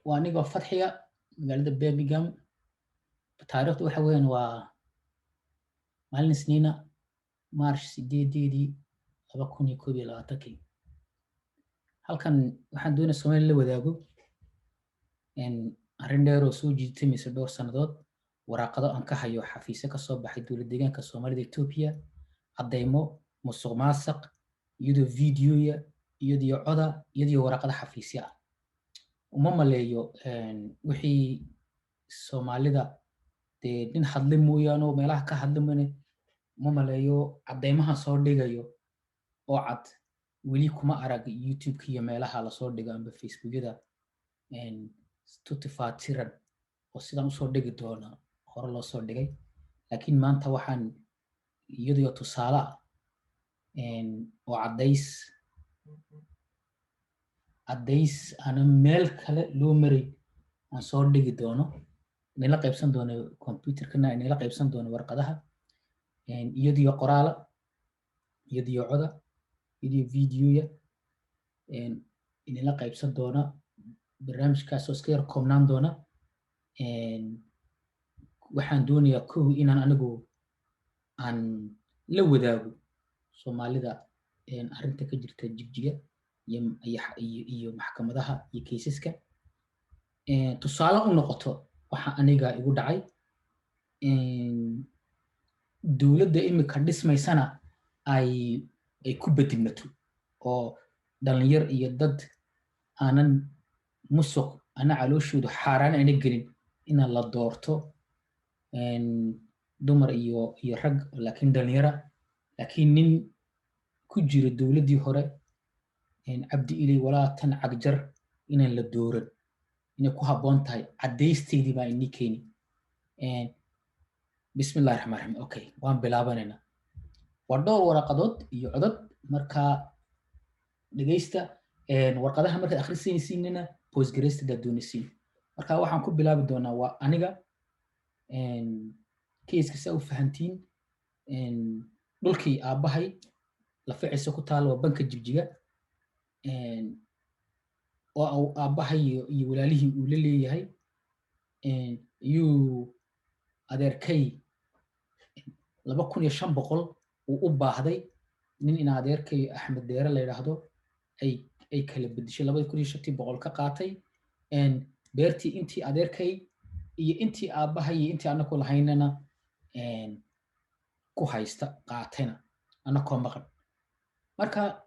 Waa anigoo Fadxiya, magaalada Birmingham. Taariikhdu waxa weeyaan waa maalin Isniina, March 8-deedii, 2021-kii. Halkan waxaan doonaya Soomaaliya la wadaago arrin dheer oo soo jiidatay mise dhowr sannadood, waraaqado aan ka hayo xafiisyo ka soo baxay Dowlad Deegaanka Soomaalida Ethiopia, caddeymo musuq maasuq, iyadoo videoya, iyadoo coda, iyadoo waraaqada xafiisyo ah. Uma maleeyo wixii Soomaalida dee nin hadle mooyaane oo meelaha ka hadla mane, uma maleeyo caddeymaha soo dhigayo oo cad. Weli kuma arag YouTube-ka iyo meelaha lasoo dhigo amba Facebookyada tutifaatiran oo sidaan usoo dhigi doona hore loo soo dhigay. Laakiin maanta waxaan iyadoo tusaale ah oo caddays aanan meel kale loo maray aan soo dhigi doono, inala qaybsan doono computerkana, inala qaybsan doono warqadaha, iyadiyo qoraala, iyadiyo coda, iyadiyo videoya inala qaybsan doona. Barnaamijkaasoo iska yar koobnaan doona. Waxaan doonayaa kow inaan anigu aan la wadaago Soomaalida arrinta ka jirta Jigjiga iyo maxkamadaha iyo caseska, tusaale u noqoto waxa aniga igu dhacay. Dowladda imika dhismaysana ay ku bedilmato oo dhalinyar iyo dad aanan musuq ana calooshoodu xaaraan ayna gelin inaan la doorto, dumar iyo rag, laakiin dhalinyara. Laakiin nin ku jiro dowladdii hore, Cabdi Iley, walaa tan Cagjar, inaan la dooran inay ku habboon tahay, caddaysteydii baa inii keeni. Bismillahi raxmaan raxiim. Okay, waan bilaabanaynaa. Waa dhowr waraqadood iyo codod. Marka dhegeysta warqadaha markaad akhrisanaysiinina, pause gareysta hadaad doonaysiin. Marka waxaan ku bilaabi doonaa waa aniga caseka saa u fahantiin. Dhulkii aabbahay laficiisa ku taal waa banka Jigjiga oo aabbahay iyo walaalihii uu la leeyahay, iyuu adeerkay 2500 uu u baahday. Nin in adeerkay Axmed Deere la yidhaahdo ay kala bedeshay, 2500 ka qaatay. Beertii intii adeerkay iyo intii aabbahay iyo intii anaku lahaynana ku haysta, qaatayna anakoo maqan. Marka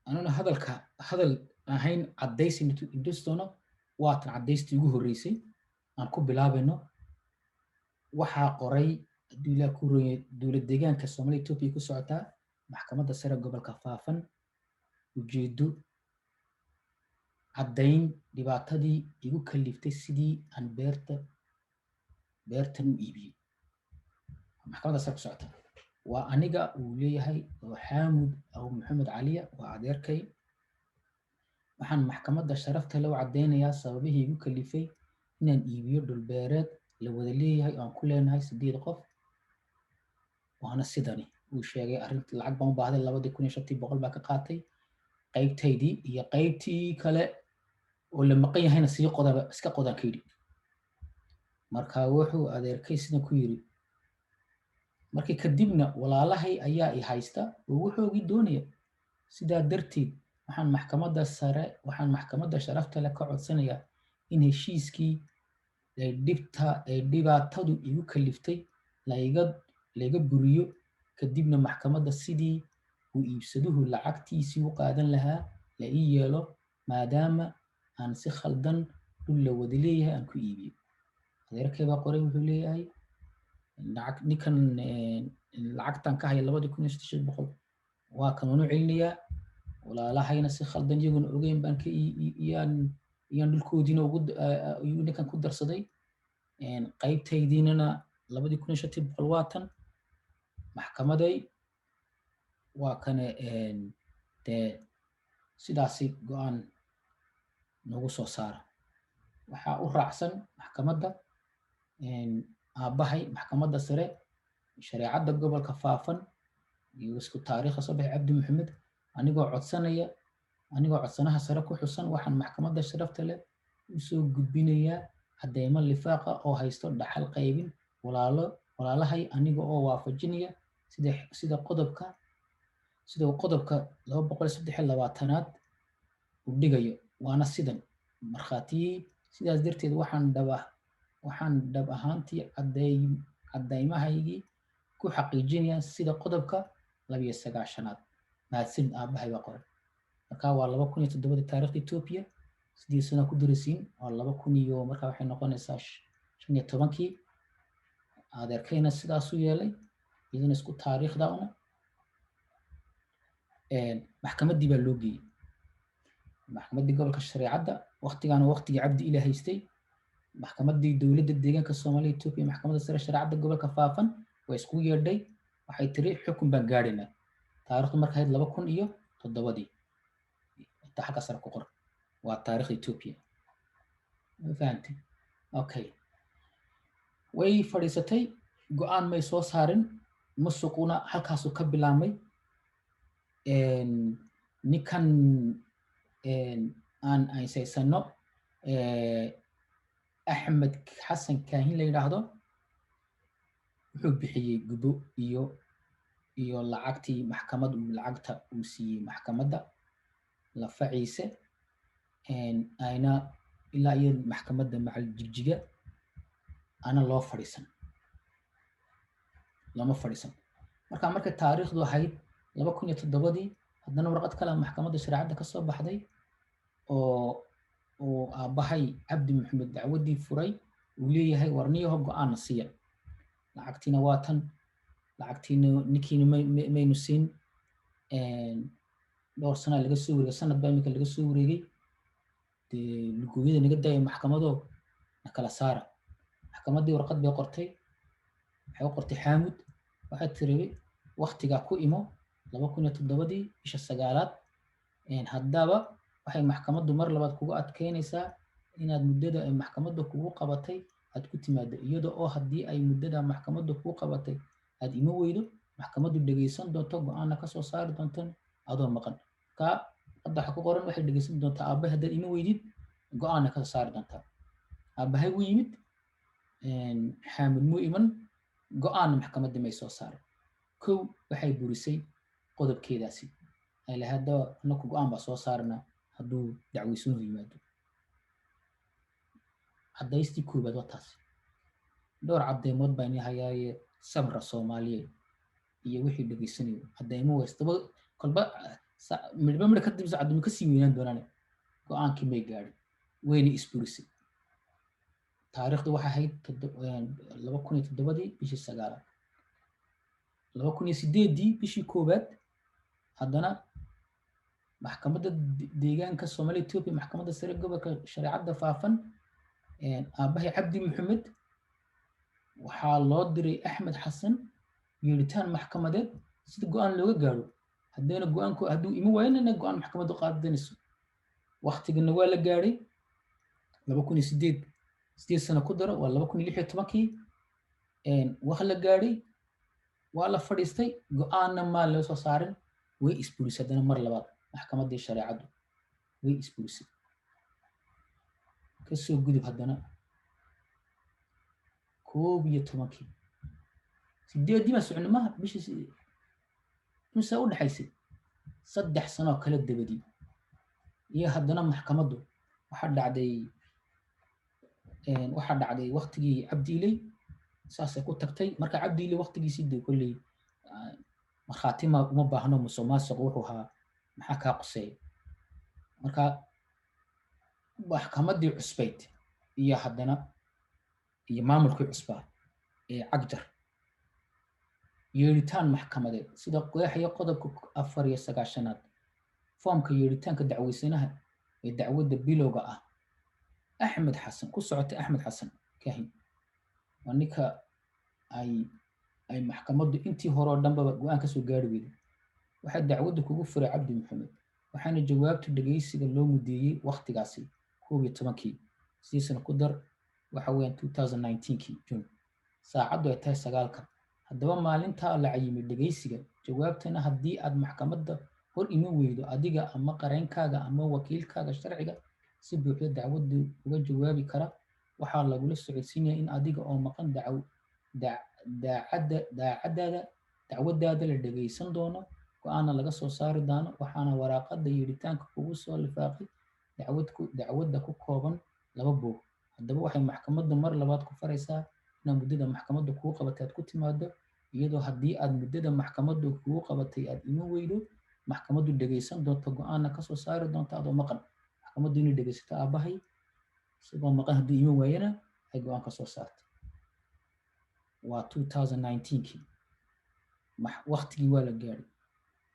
anuna hadalka hadal ahayn caddaysi indus doono. Waatan caddaystii ugu horreysay aan ku bilaabayno. Waxaa qoray, hadduu Ilaah ku ronya, Dowlad Deegaanka Soomaalida Ethiopia, ku socotaa Maxkamadda Sare Gobolka Faafan. Ujeedo: caddayn dhibaatadii igu kaliftay sidii aan beertan u iibiyey. Maxkamadda sare ku socota. Waa aniga uu leeyahay oo Xaamud Abu Maxamed Caliya, waa adeerkay. Waxaan maxkamadda sharafta leh u caddaynayaa sababihii igu kalifay inaan iibiyo dhulbeereed la wada leeyahay oo aan ku leenahay sideed qof, waana sidani uu sheegay arrinta. Lacag baan u baahday, 2500 baa ka qaatay, qaybtaydii iyo qaybtii kale oo la maqan yahayna sii qodaba, iska qodaan ka yidhi. Marka wuxuu adeerkay sidan ku yidhi markii kadibna walaalahay ayaa i haysta oo wuxoogii doonaya. Sidaa darteed waxaan maxkamadda sare, waxaan maxkamadda sharafta leh ka codsanayaa in heshiiskii ay dhibta ay dhibaatadu igu kaliftay laiga buriyo, kadibna maxkamadda sidii uu iibsaduhu lacagtiisii u qaadan lahaa la ii yeelo, maadaama aan si khaldan dhul la wada leeyahay aan ku iibiyo. Adeerkay baa qoray. Wuxuu leeyahay lacag ninkan lacagtan ka haya 2500 waa kan waan u celinayaa, walaalahayna si khaldan iyaguna ogeyn baan ka iyaan dhulkoodiina ugu ayuu ninkan ku darsaday, qaybtaydiinana 2500 waa tan. Maxkamaday waa kane dee sidaasi go-aan noogu soo saara. Waxaa u raacsan maxkamadda aabbahay, Maxkamadda Sare Shareecadda Gobolka Faafan, iyo isku taariikha soo baxay Cabdi Maxamed, anigoo codsanaya, anigoo codsanaha sare ku xusan, waxaan maxkamadda sharafta leh U soo gudbinayaa cadeymo lifaaqa oo haysto dhaxal qaybin walaalo walaalahay, aniga oo waafajinaya sida uu qodobka 223aad uu dhigayo, waana sidan markhaatiyey. Sidaas darteed waxaan dhab ahaantii caddeymahaygii ku xaqiijinayaa sida qodobka 92aad. Mahadsanid, aabbahay baa qoray. Marka waa 2007-dii taarikhda Ethiopia. 8 sano ku darasiin, waa laba kun iyo, marka waxay noqonaysaa 15-kii. Adeerkayna sidaasuu yeelay, iyadana isku taariikhda una. Maxkamaddii baa loo geeyey, maxkamaddii gobolka shareecadda. Waktigaana waktigii Cabdi Ila haystay maxkamaddii dowladda deegaanka Soomaaliya Ethiopia, maxkamadda sare shareecadda gobolka Faafan way isku yeedhay. Waxay tiri, "Xukun baan gaadhaynaa." Taariikhdu marka ahayd 2007-dii. Inta xagga sare ku qor waa taariikhda Ethiopia, ma fahantay? Okay, way fadhiisatay, go-aan may soo saarin. Musuquna halkaasuu ka bilaabmay. Ninkan aan aysaysano, Axmed Xasan Kaahin la yidhaahdo, wuxuu bixiyey gubo iyo lacagtii maxkamad uu lacagta uu siiyey maxkamadda lafaciise ayna ilaa iyo maxkamadda macal Jigjiga ana loo fadhiisan, looma fadhiisan. Marka markay taariikhdu ahayd 2007-dii, haddana warqad kale maxkamadda shareecadda ka soo baxday oo aabbahay Cabdi Maxamed dacwaddii furay, uu leeyahay, "Warniyaho, go-aanna siiya, lacagtiina waa tan, lacagtiina ninkiina maynu siin." Dhowr sanaa laga soo wareegay, sanad baa iminka laga soo wareegay. Dee lugooyada naga daaya, maxkamadoo na kala saara. Maxkamaddii warqad bay qortay. Waxay u qortay Xaamud. Waxay tiri, "Waktigaa ku imo, 2007-dii bisha sagaalaad." Haddaba waxay maxkamaddu mar labaad kugu adkeynaysaa inaad muddada ay maxkamadda kugu qabatay aad ku timaado, iyada oo haddii ay muddada maxkamaddu kugu qabatay aad ima weydo, maxkamaddu dhegeysan doonto, go-aanna kasoo saari doonto adoo maqan. Ka hadda waxa ku qoran, waxay dhegeysan doontaa aabbahay haddaad ima weydid, go-aanna kasoo saari doontaa. Aabbahay wuu yimid, Xaamud muu iman, go-aanna maxkamaddii may soo saarin. Kow, waxay burisay qodobkeedaasi ay lahayd, "Haddaba anaku go-aan baa soo saarna hadduu dacweysunuhu yimaado." Caddaystii koowaad waa taasi. Dhowr cadeymood baan ini hayaaye, sabra Soomaaliyeed iyo wixii dhegeysanayo. Cadeymo waystaba kolba midhba midha kadib cadeymo kasii weynaan doonaan. Go-aankii may gaadhin, wayna isburisay. Taariikhdu waxay ahayd 2007-dii bishii sagaalaad. 2008-dii bishii koowaad, haddana maxkamadda deegaanka Soomaaliya Ethiopia, maxkamadda sare gobolka shareecadda Faafan, aabbahay Cabdi Maxamed waxaa loo diray Axmed Xasan yeeritaan maxkamadeed sida go-aan looga gaadho. Haddayna go-aanku hadduu ima waayana, go-aan maxkamaddu qaadanayso. Waktigana waa la gaadhay. 2008, 8 sano ku daro, waa 2016-kii. Wax la gaadhay, waa la fadhiistay, go-aanna maa loo soo saarin. Way isburisay haddana mar labaad maxkamaddii shareecaddu, way isburisay. Kasoo gudub haddana 11-kii. Sideeddii baa soconi maha, bishii imisa u dhexaysay? 3 sanoo kala dabadii iyo haddana maxkamaddu waxaa dhacday waktigii Cabdi Iley saasay ku tagtay. Marka Cabdi Iley waktigiisii dee kolley markhaati ma uma baahno, musuq maasuq wuxuu ahaa maxaa kaa quseeya? Marka maxkamaddii cusbayd iyo haddana iyo maamulkii cusbaa ee Cagjar, yeeritaan maxkamadeed sida qeexaya qodobka 94aad, foomka yeeritaanka dacweysanaha ee dacwadda bilowga ah, Axmed Xasan ku socotay. Axmed Xasan Kahin waa ninka ay maxkamaddu intii hore oo dhanbaba go-aan kasoo gaari weyday. Waxaa dacwadda kugu furay Cabdi Maxamed, waxaana jawaabta dhegeysiga loo mudeeyey waktigaasi 11-kii, sidiisana ku dar, waxa weeyaan 2019-kii June, saacaddu ay tahay 9-ka. Haddaba maalintaa la cayimay dhegeysiga jawaabtana, haddii aad maxkamadda hor iman weydo adiga ama qareenkaaga ama wakiilkaaga sharciga, Si buuxda dacwaddu uga jawaabi kara. Waxaa lagula socodsiinaya in adiga oo maqan daacadda daacaddaada dacwadaada la dhegeysan doono, go-aanna laga soo saari doono. Waxaana waraaqada yeedhitaanka kugu soo lifaaqay dacwad ku dacwadda ku kooban 2 buug. Haddaba waxay maxkamaddu mar labaad ku faraysaa inaad muddada maxkamaddu kugu qabatay aad ku timaado, iyadoo haddii aad muddada maxkamaddu kugu qabatay aad iman weydo, maxkamaddu dhegeysan doonto, go-aanna kasoo saari doonto adoo maqan. Maxkamaddu inay dhegeysato aabbahay isagoo maqan, hadduu iman waayana ay go-aan kasoo saarto. Waa 2019kii, waqtigii waa la gaadhay.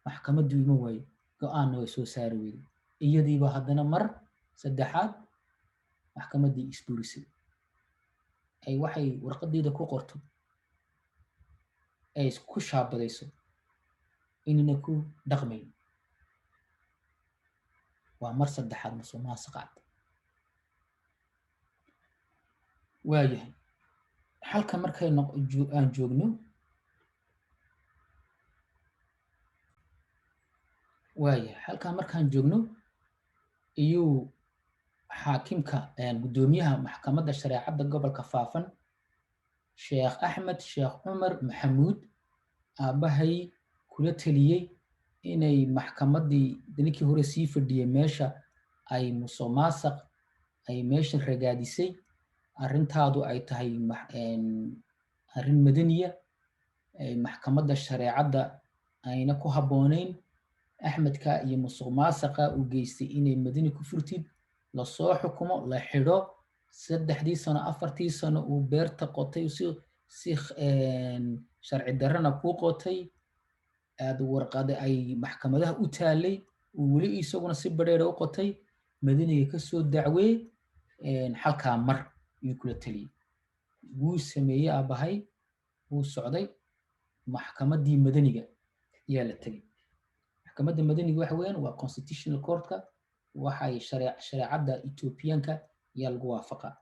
Maxkamaddu iman waaye, go-aanna way soo saari weyday. Iyadiiba haddana mar saddexaad maxkamaddii isburisay, ay waxay warqadeeda ku qorto ay isku shaabadayso inayna ku dhaqmayn. Waa mar saddexaad musuqmaasuq cad. Waayahay, halka markay aan joogno, waayahay, halkaa markaan joogno iyuu xaakimka, guddoomiyaha maxkamadda shareecadda gobolka Faafan, Sheekh Axmed Sheekh Cumar Maxamuud, aabbahay kula teliyey inay maxkamaddii ninkii hore sii fadhiyey meesha ay musuqmaasuq ay meesha ragaadisay, arrintaadu ay tahay arrin madaniya, maxkamadda shareecadda ayna ku habboonayn. Axmedka iyo musuqmaasuqa uu geystay inay madani ku furtid, lasoo xukumo, la xidho 3dii sano, 4tii sano uu beerta qotay si sharci darrana kuu qotay, aad warqada ay maxkamadaha u taalay, uu weli isaguna si badheera u qotay, madaniga kasoo dacwee. Halkaa mar ayuu kula teliyey. Wuu sameeyey aabbahay, wuu socday, maxkamaddii madaniga ayaa la tegey. Maxkamadda madaniga waxa weeyaan waa constitutional courtka, waxay shareecadda Ethoobiyaanka ayaa lagu waafaqaa.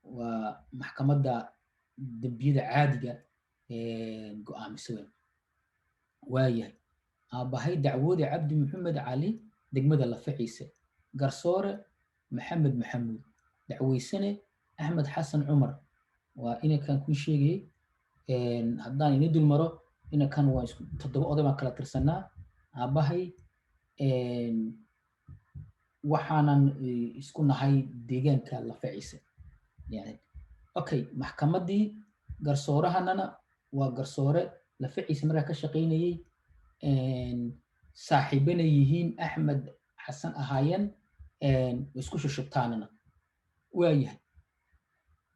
Waa maxkamadda dembiyada caadiga go-aamisa weyn. Waayahay, aabbahay dacwoode Cabdi Maxamed Cali, degmada Lafaciise, garsoore Maxamed Maxamuud, dacweysane Axmed Xasan Cumar. Waa inankan kuu sheegayey. Haddaan ini dul maro inankan, waa isku 7 oday baan kala tirsanaa aabbahay, waxaanan isku nahay deegaanka Lafaciise yani. Okay, maxkamaddii garsoorahanana waa garsoore Lafaciise markaa ka shaqaynayey, saaxiibana yihiin Axmed Xasan ahaayeen, isku shushubtaanana. Waayahay,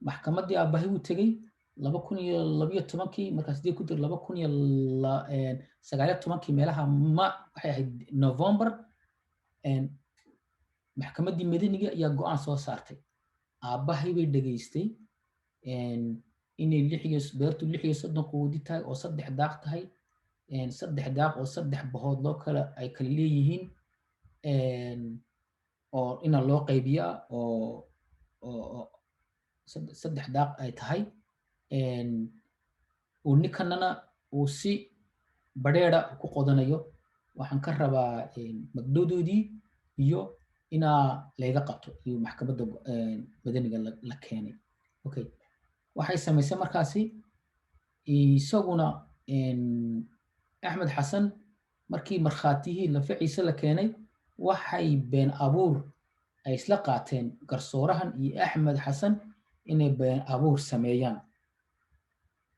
maxkamaddii aabbahay wuu tegey 2012kii, markaa sidee ku dir 2019kii meelaha, ma waxay ahayd November. Maxkamaddii madaniga ayaa go-aan soo saartay. Aabbahay bay dhegaystay inay lixiyo beertu 36 qoodi tahay oo 3 daaq tahay, 3 daaq oo 3 bahood loo kala ay kala leeyihiin, oo ina loo qaybiyaa oo 3 daaq ay tahay, uu ninkanana uu si badheera ku qodanayo. Waxaan ka rabaa magdowdoodii iyo inaa layga qabto iyo maxkamadda madaniga la keenay. Okay, waxay samaysay markaasi isaguna Axmed Xasan markii markhaatiyihii Lafaciise la keenay, waxay been abuur ay isla qaateen garsoorahan iyo Axmed Xasan inay been abuur sameeyaan.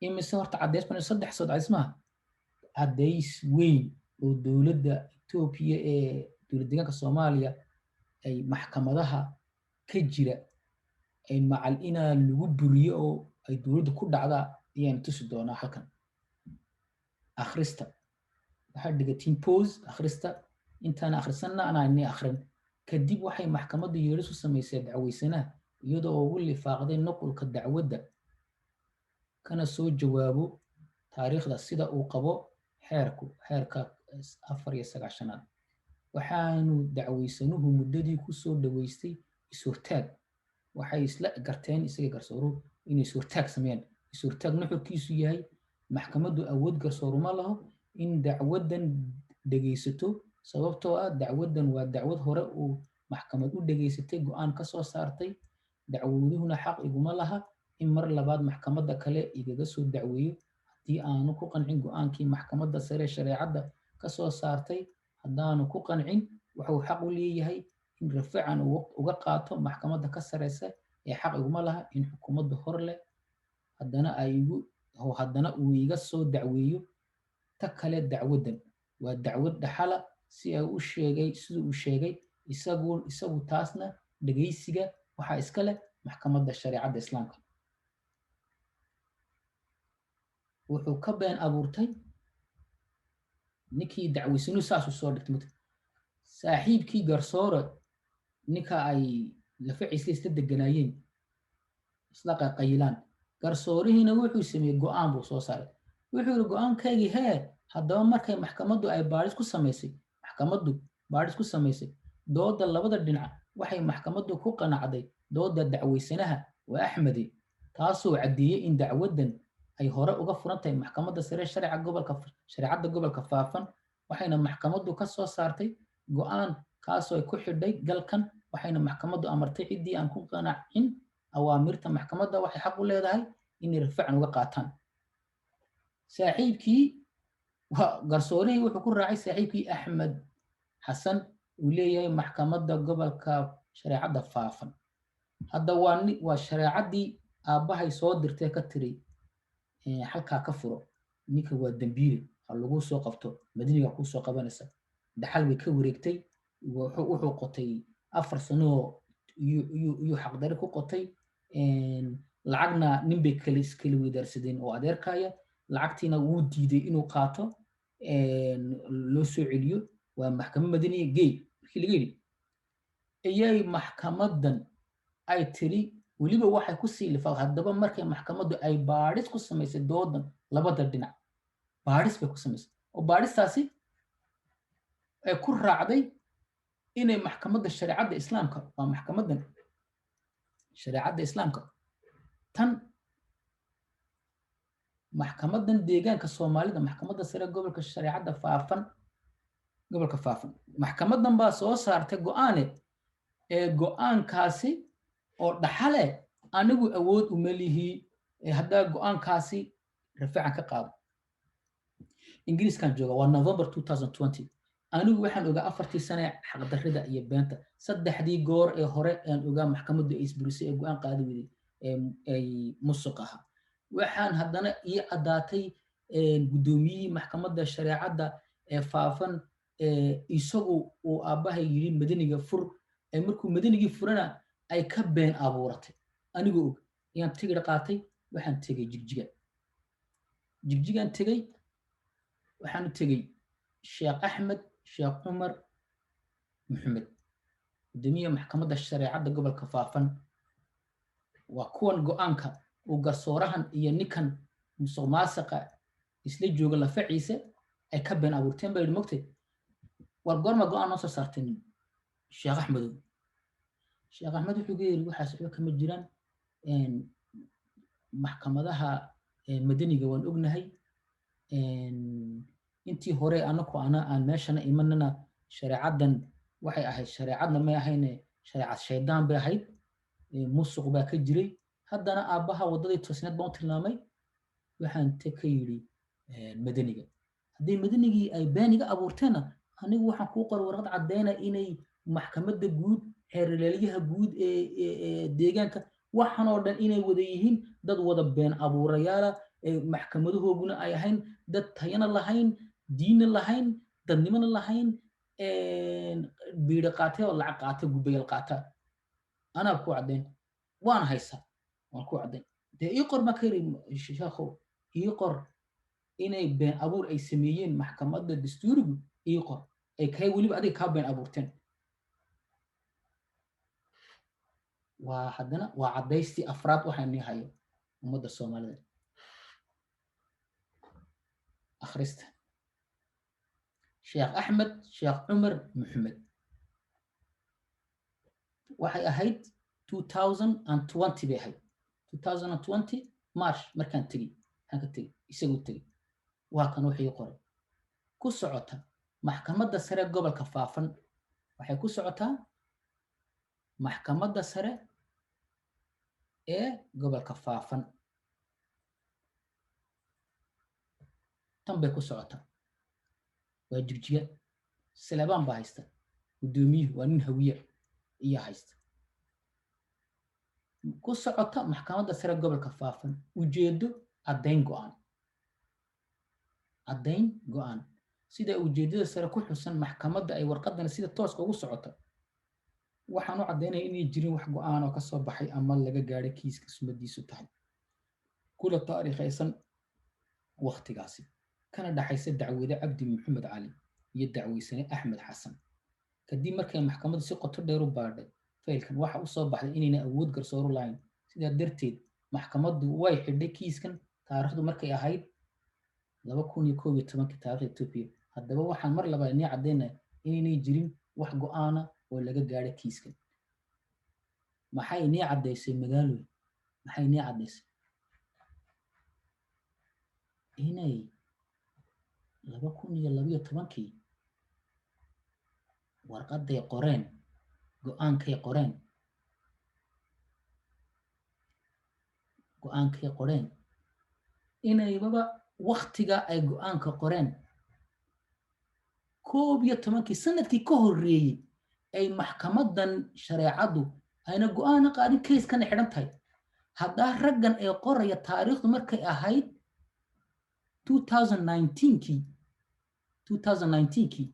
Imise horta caddeys ban 3 sood caddeys maaha, caddeys weyn oo dowladda Etoobiya ee dowlad deegaanka Soomaaliya ay maxkamadaha ka jira ay macal inaa lagu buriyo oo ay dowladda ku dhacdaa ayaan tusi doonaa halkan. Akhrista waxaad dhigatiin pose, akhrista intaan akhrisanna anaa ini akhrin kadib. Waxay maxkamaddu yeedhis u samaysay dacweysanaha, iyadoo ugu lifaaqday nuqulka dacwadda, kana soo jawaabo taariikhda sida uu qabo xeerku, xeerka 94aad. Waxaanu dacweysanuhu muddadii ku soo dhaweystay is-hortaag. Waxay isla garteen isaga garsooruhu inay is-hortaag sameeyaan, is-hortaag nuxurkiisu yahay maxkamaddu awood garsooruma laho in dacwaddan dhegaysato, sababtoo ah dacwaddan waa dacwad hore uu Maxkamad u dhegaysatay, go-aan ka soo saartay. Dacwaduhuna xaq iguma laha in mar labaad maxkamadda kale igaga soo dacweeyo haddii aanu ku qancin go-aankii Maxkamadda Sare Shareecadda ka soo saartay. Haddaanu ku qancin, wuxuu xaq u leeyahay in rafacan uga qaato maxkamadda ka sareysa, ee xaq iguma laha in xukuumadda hor leh haddana ay igu haddana uu iga soo dacweeyo. Ta kale, dacwaddan waa dacwad dhaxala si ay u sheegay, siduu uu sheegay isagu. Taasna dhegaysiga waxaa iska leh Maxkamadda Shareecadda Islaamka. Wuxuu ka been abuurtay ninkii dacweysanu, saasuu soo dhigtay mut saaxiibkii garsoore, ninka ay lafaciisla isla deganaayeen, isla qaqayilaan. Garsoorihiina wuxuu sameeyey go-aan buu soo saaray. Wuxuu yidhi go-aankaygii hee, haddaba markay maxkamaddu ay baadhis ku samaysay, maxkamaddu baadhis ku samaysay dooda labada dhinac, waxay maxkamaddu ku qanacday dooda dacweysanaha, waa Axmedi, taasoo caddeeyey in dacwaddan ay hore uga furan tahay Maxkamadda Sare Sharciga gobolka Shareecadda gobolka Faafan. Waxayna maxkamaddu ka soo saartay go-aan, kaasoo ay ku xidhay galkan. Waxayna maxkamaddu amartay ciddii aan ku qanacin awaamirta maxkamadda waxay xaq u leedahay inay rafacan uga qaataan. Saaxiibkii garsoorihii wuxuu ku raacay saaxiibkii Axmed Xasan uu leeyahay maxkamadda gobolka shareecadda Faafan. Hadda waa shareecaddii aabbahay soo dirtay ka tiri halkaa ka furo ninka, waa dembiile, ha lagu soo qabto, madaniga kuu soo qabanaysa. Dhaxal way ka wareegtay. Wuxuu qotay 4 sanoo iyuu xaqdari ku qotay. Lacagna nin bay kala iskala weydaarsadeen oo adeerkaya, lacagtiina wuu diiday inuu qaato, loo soo celiyo. Waa maxkamad madaniya gey markii laga yidhi, ayay maxkamaddan ay tiri weliba waxay ku sii lifaaq. Haddaba markay maxkamaddu ay baadhis ku samaysay doodan labada dhinac, baadhis bay ku samaysay oo baadhistaasi ay ku raacday inay Maxkamadda Shareecadda Islaamka, waa maxkamaddan shareecadda Islaamka, tan maxkamaddan deegaanka Soomaalida, Maxkamadda Sare gobolka shareecadda Faafan, gobolka Faafan, maxkamaddan baa soo saartay go-aane. Ee go-aankaasi oo dhaxale anigu awood uma lihi haddaa go-aankaasi rafacan ka qaado. Ingiriiskan jooga, waa November 2020. Anigu waxaan ogaa 4-tii sane xaqdarrida iyo beenta. Saddexdii goor ee hore aan ogaa maxkamaddu ay isburisay ee go-aan qaadi weyday ay musuq ahaa. Waxaan haddana ii caddaatay guddoomiyihii Maxkamadda Shareecadda ee Faafan isagu uu aabbahay yidhi madaniga fur, markuu madanigii furana ay ka been abuuratay. Anigoo og ayaan tigidh qaatay, waxaan tegey Jigjiga. Jigjigaan tegey, waxaan u tegey Sheekh Axmed Sheekh Cumar Maxamed, guddoomiyaha Maxkamadda Shareecadda gobolka Faafan. Waa kuwan go-aanka uu garsoorahan iyo ninkan musuq maasiqa isla jooga lafaciisa ay ka been abuurteen. Baa yidhi, mogtay, war goorma go-aan noo soo saarteen, Sheekh Axmedow? Sheekh Axmed wuxuu ku yidhi waxaas waxba kama jiraan, maxkamadaha madaniga waan ognahay. Intii hore anaku ana aan meeshana imanana shareecaddan waxay ahayd shareecadna may ahayne, shareecad shaydaan bay ahayd, musuq baa ka jiray. Haddana aabbaha waddadii toosneed baan u tilmaamay. Waxaan te ka yidhi madaniga, haddii madanigii ay been iga abuurteenna, anigu waxaan kuu qoray warqad caddeyna inay maxkamadda guud, xeerleelyaha guud ee deegaanka, waxan oo dhan inay wada yihiin dad wada been abuurayaala, maxkamadahooguna ay ahayn dad tayana lahayn, diinna lahayn, dadnimona lahayn, biidho qaatay oo lacag qaata, gubayal qaata. Anaa ku caddayn, waan haysaa, waan ku caddayn. Dee ii qor baan ka yidhi, sheekhow, ii qor inay been abuur ay sameeyeen maxkamadda dastuurigu, ii qor ay kay weliba adiga kaa been abuurteen. Waa haddana waa caddaystii afraad waxaa nii hayo ummadda Soomaalida. Akhrista Sheekh Axmed Sheekh Cumar Maxamed waxay ahayd 2020 bay ahayd, 2020 March markaan tegey, waxaan ka tegey isagoo tegey. Waa kan wuxuu ii qoray ku socota Maxkamadda Sare gobolka Faafan, waxay ku socotaa Maxkamadda Sare ee Gobolka Faafan tan bay ku socotaa. Waa Jigjiga, Salebaan baa haysta, guddoomiyuhu waa nin Hawiye iyo haysta. Ku socota Maxkamadda Sare Gobolka Faafan, ujeedo caddayn go'aan, caddayn go'aan. Sida ujeedada sare ku xusan, maxkamadda ay warqadani sida tooska ugu socota waxaan u caddaynaya inay jirin wax go'aan oo ka soo baxay ama laga gaadhay kiiska sumadiisu tahay kula taariikhaysan waktigaasi, kana dhaxaysa dacwade Cabdi Maxamed Cali iyo dacweysane Axmed Xasan. Kadib markay maxkamaddu si qoto dheer u baadhay faylkan, waxa u soo baxday inayna awood garsooru lahayn. Sidaa darteed maxkamaddu way xidhay kiiskan taariikhdu markay ahayd 2011-kii taarikhda Etoobiya. Haddaba waxaan mar labaad inii caddaynaya inaynay jirin wax go'aana oo laga gaadhay kiiskan. Maxay inii caddaysay magaaloy? Maxay inii caddaysay? Inay 2012-kii warqadday qoreen, go'aankay qoreen, go'aankay qoreen, inaybaba waktiga ay go'aanka qoreen 11-kii sanadkii ka horreeyey ay maxkamadan shareecaddu ayna go'aana qaadin, kayskana xidhan tahay. Haddaa raggan ee qoraya taariikhdu markay ahayd 2019-kii, 2019-kii,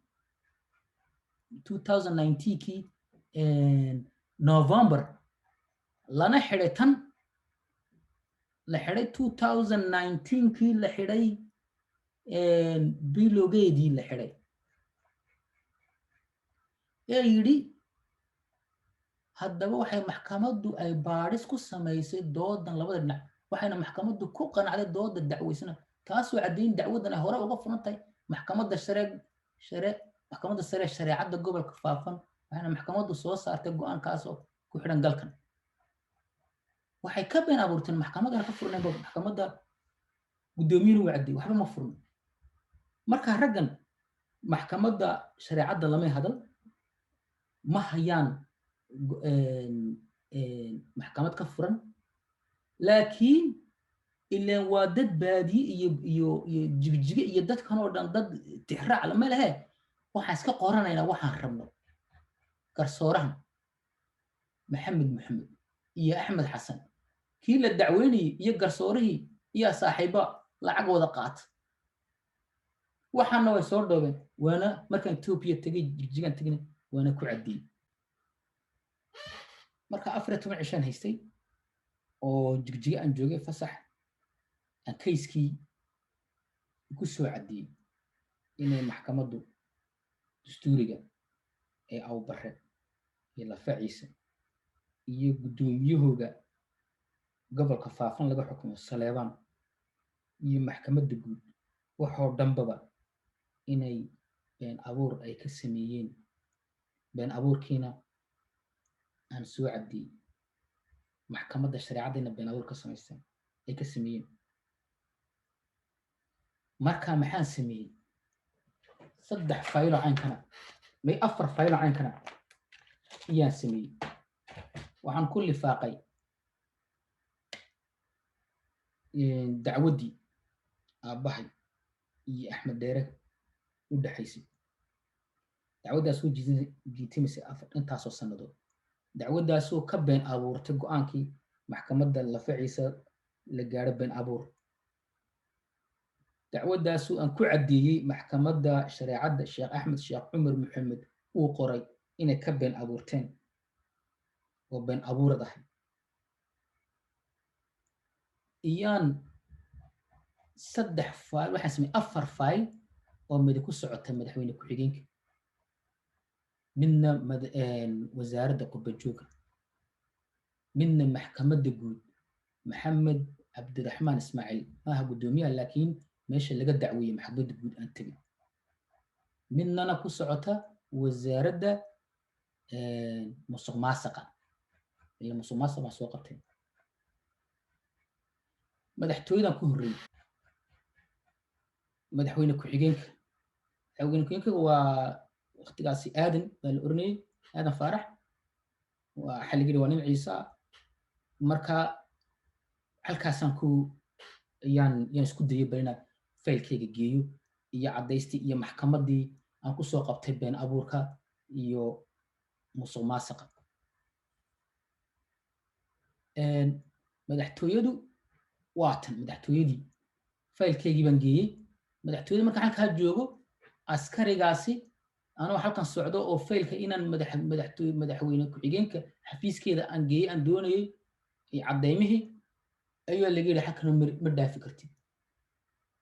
2019-kii November lana xidhay, tan la xidhay 2019-kii la xidhay, bilowgeedii la xidhay, ee yidhi haddaba waxay maxkamaddu ay baadhis ku samaysay doodan labada dhinac, waxayna maxkamaddu ku qanacday dooda dacweysana, taasoo caddayn dacwaddan ay hore uga furan tahay maxkamadda share share Maxkamadda Sare Shareecadda Gobolka Faafan, waxayna maxkamaddu soo saartay go'aankaasoo ku xidhan galkan. Waxay ka been abuurteen maxkamadana ka furnayn, maxkamadda guddoomiyana wacdi waxba ma furno. Marka raggan maxkamadda shareecadda lamay hadal, ma hayaan maxkamad ka furan, laakiin ileen waa dad baadiye iyo iyo iyo Jigjige iyo dadkan oo dhan dad tixraac lama lehe. Waxaan iska qoranaynaa waxaan rabno. Garsoorahan Maxamed Maxamed iyo Axmed Xasan kii la dacweynayey iyo garsoorihii iyo saaxiiba lacag wada qaata, waxaana way soo dhoobeen. Waana markaan Etoobiya tegay, Jigjigaan tegina, waana ku caddiyey. Marka 14 cishaan haystay oo Jigjiga aan joogay fasax, aan kayskii ku soo caddiyey inay maxkamaddu dastuuriga ee Awbarre iyo Lafaciisa iyo guddoomiyahooga gobolka Faafan laga xukumo Saleebaan iyo maxkamadda guud waxoo dhanbaba inay been abuur ay ka sameeyeen, been abuurkiina aan soo caddiyey, maxkamadda shareecaddayna been abuur ka samaysteen ay ka sameeyeen. Marka maxaan sameeyey? Saddex faylo caynkana may afar faylo caynkana iyaan sameeyey. Waxaan ku lifaaqay dacwaddii aabbahay iyo Axmed Dheere u dhexaysay, dacwaddaas u jiitimaysay intaasoo sannadood, dacwaddaasoo ka been abuurtay go'aankii maxkamadda Lafaciisa la gaadho been abuur, dacwaddaasoo aan ku caddeeyey maxkamadda shareecadda Sheekh Axmed Sheekh Cumar Maxamed uu qoray inay ka been abuurteen oo been abuurad ahay. Iyaan saddex fayl waxaan sameeyey, afar fayl oo midi ku socota madaxweyne ku-xigeenka, midna wasaaradda qurbajooga, midna maxkamadda guud Maxamed Cabdiraxmaan Ismaaciil maaha guddoomiyaha, laakiin meesha laga dacweeyey maxkamadda guud aan tegin, midnana ku socota wasaaradda musuq maasaqa, ila musuq maasuq baan soo qabtay. Madaxtooyadan ku horreeyey madaxweyne ku-xigeenka. Madaxweyne ku-xigeenka waa waqtigaasi Aadan baa la oranayey, Aadan Faarax. Waxaa laga yidhi waa nin Ciise ah. Marka halkaasaan ku yaan isku dayay bal inaan faylkayga geeyo iyo caddaystii iyo maxkamaddii aan kusoo qabtay been abuurka iyo musuq maasiqa. Madaxtooyadu waa tan. Madaxtooyadii faylkaygii baan geeyey madaxtooyada. Markaan halkaa joogo, askarigaasi anoo halkan socdo oo faylka inaan madax madaxtooy madaxweyne ku-xigeenka xafiiskeeda aan geeyey aan doonayey caddaymihii, ayaa laga yidhi halkan ma dhaafi kartid.